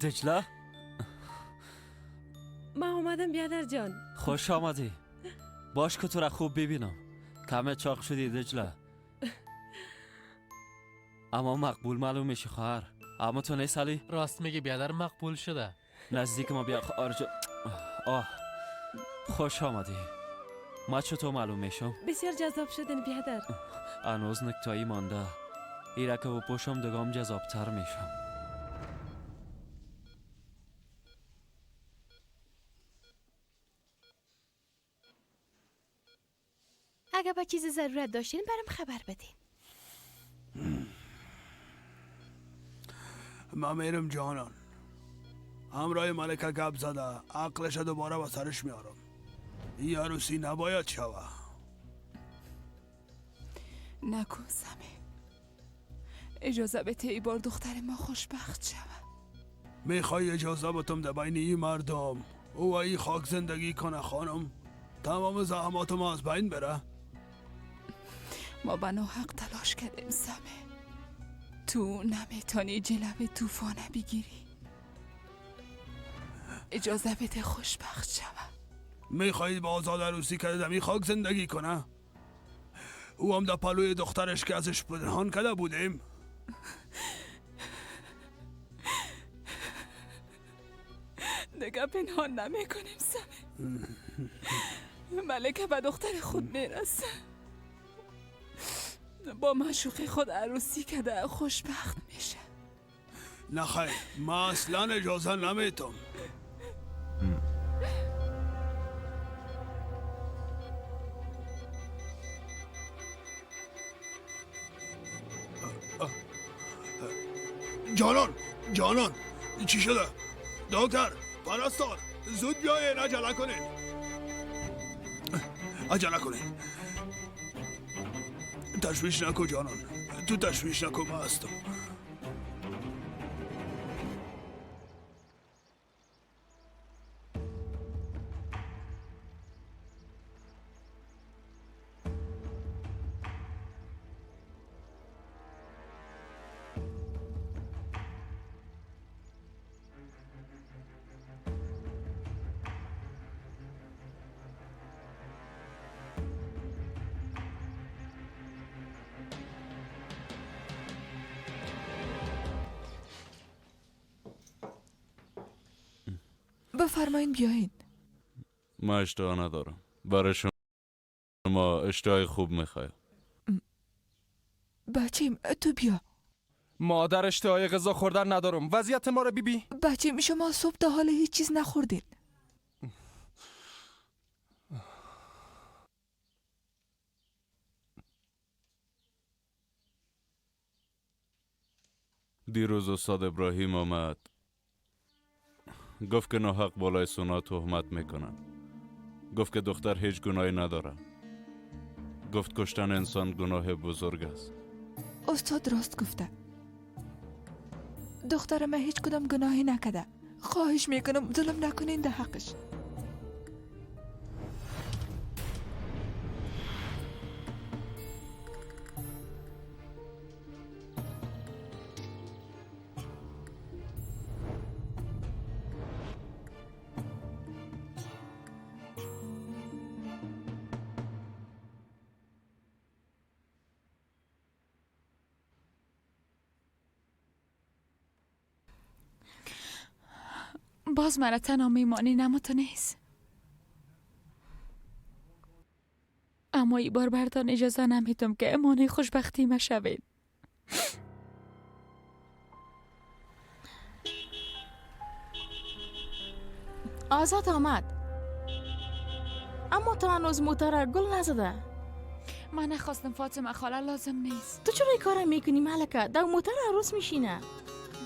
دجله، ما اومدم بیادر جان. خوش آمدی. باش که تو را خوب ببینم. کمه چاق شدی دجله، اما مقبول معلوم میشی خواهر. اما تو نیست علی؟ راست میگی بیادر، مقبول شده. نزدیک ما بیا خواهر جان. آه خوش آمدی. ما چطور معلوم میشم؟ بسیار جذاب شدن بیادر. هنوز نکتایی مانده. ایره که بپوشم دگام جذابتر میشم. اگه با چیز ضرورت داشتین برام خبر بدین. من میرم جانان. همراه ملکه گپ زده، عقلش دوباره به سرش میارم. این عروسی نباید شوه. نکن سمه، اجازه بده ای بار دختر ما خوشبخت شوه. میخوای اجازه بتم در بین این مردم او و ای خاک زندگی کنه خانم؟ تمام زحمات ما از بین بره؟ ما به ناحق تلاش کردیم سمه. تو نمیتونی جلو طوفانه بگیری. اجازه بده خوشبخت شوه. میخواهید با آزاد عروسی کرده در خاک زندگی کنه؟ او هم در پلوی دخترش که ازش پنهان کرده بودیم. دیگه پنهان نمی کنیم سمه. ملکه به دختر خود میرسه، با معشوق خود عروسی کرده خوشبخت میشه. نه خیر، ما اصلا اجازه نمیتم. جانان، جانان چی شده؟ دکتر، پرستار، زود بیاین، عجله کنین، عجله کنین. تشویش نکن جانان، تو تشویش نکن، من هستم. بفرمایین بیاین. من اشتها ندارم. برای شما اشتهای خوب میخوایم. بچیم تو بیا. مادر اشتهای غذا خوردن ندارم. وضعیت ما رو بیبی. بچیم شما صبح تا حال هیچ چیز نخوردین. دیروز استاد ابراهیم آمد، گفت که ناحق بالای سونا تهمت میکنن. گفت که دختر هیچ گناهی نداره. گفت کشتن انسان گناه بزرگ است. استاد راست گفته. دختر من هیچ کدام گناهی نکرده. خواهش میکنم ظلم نکنین در حقش. باز مرا تنها میمانی نمتونیست. اما ای بار بردان اجازه نمیدم که امانه خوشبختی مشوید. آزاد آمد، اما تا هنوز موتر گل نزده. من نخواستم فاطمه خاله، لازم نیست. تو چرا این کار میکنی ملکه؟ در موتر عروس میشینه.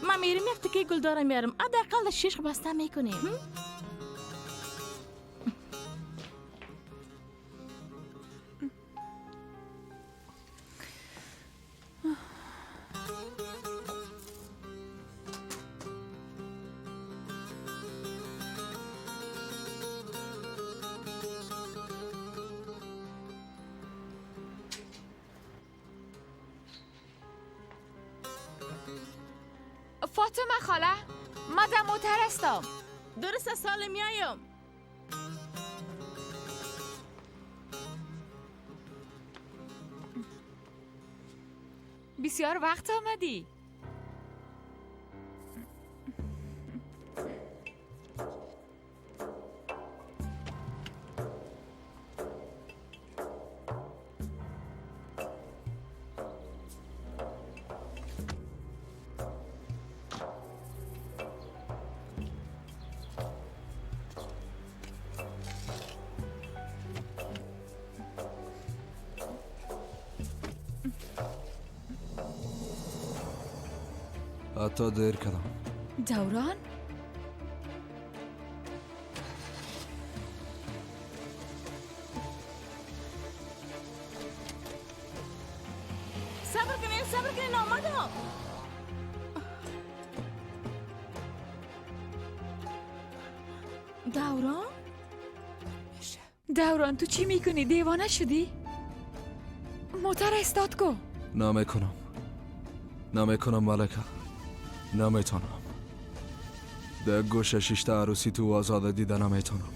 من میرم یک تکه گل دارم میارم، حداقل شیش بسته میکنیم. فاطمه خاله، من در موتر هستم. درست سال میایم. بسیار وقت آمدی. حتی دیر کردم. دوران؟ صبر کنین، صبر کنین، آمدم. دوران؟ دوران تو چی میکنی؟ دیوانه شدی؟ موتر استاد کو. نمیکنم، نمیکنم ملکه، نمیتونم. در گوش شیشته عروسی تو آزاده دیده نمیتونم.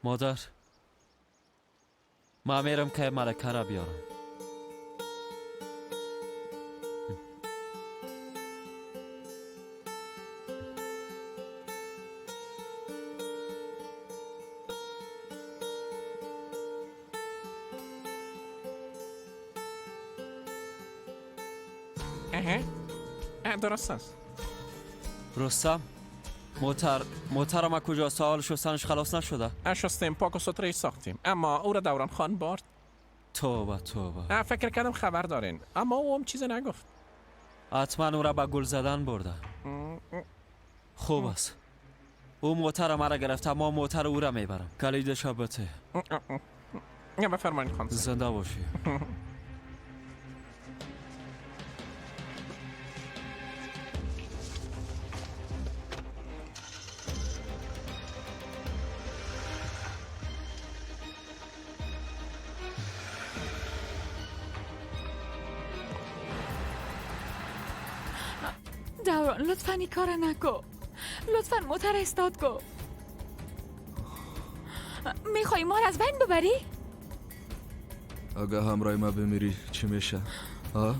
مادر، من میرم که ملکه را بیارم. درست است. رستم، موتر ما کجا؟ سوال شستنش خلاص نشده؟ شستیم، پاک و ستره ساختیم، اما او را دوران خان برد. توبه توبه. فکر کردم خبر دارین، اما او هم چیزی نگفت. حتما او را به گل زدن برده. خوب است. او موتر مرا گرفته، ما موتر او را میبرم. کلیدش بده. بفرمایید خان. زنده باشی. دوران لطفا این کار نکو. لطفا موتر استاد کو. میخوای ما را از بین ببری؟ اگه همراه ما بمیری چی میشه؟ ها؟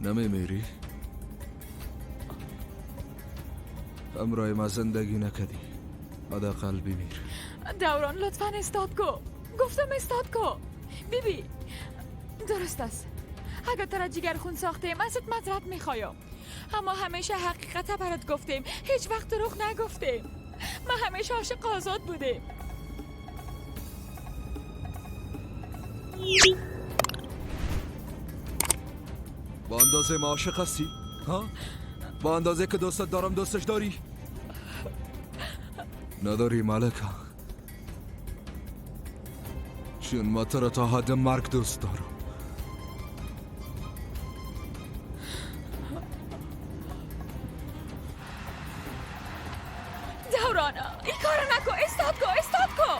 نمیمیری؟ همراه ما زندگی نکدی، حداقل بمیر. دوران لطفا استاد کو. گفتم استاد کو. بیبی درست است، اگه تو را جگر خون ساختیم ازت معذرت میخوایم، اما همیشه حقیقت برات گفتیم، هیچ وقت دروغ نگفتیم. ما همیشه عاشق آزاد بودیم. با اندازه ما عاشق هستی؟ ها؟ با اندازه که دوستت دارم دوستش داری؟ نداری ملکه، چون ما تو را تا حد مرگ دوست دارم. دوران این کارو نکن. استاد کو، استاد کو.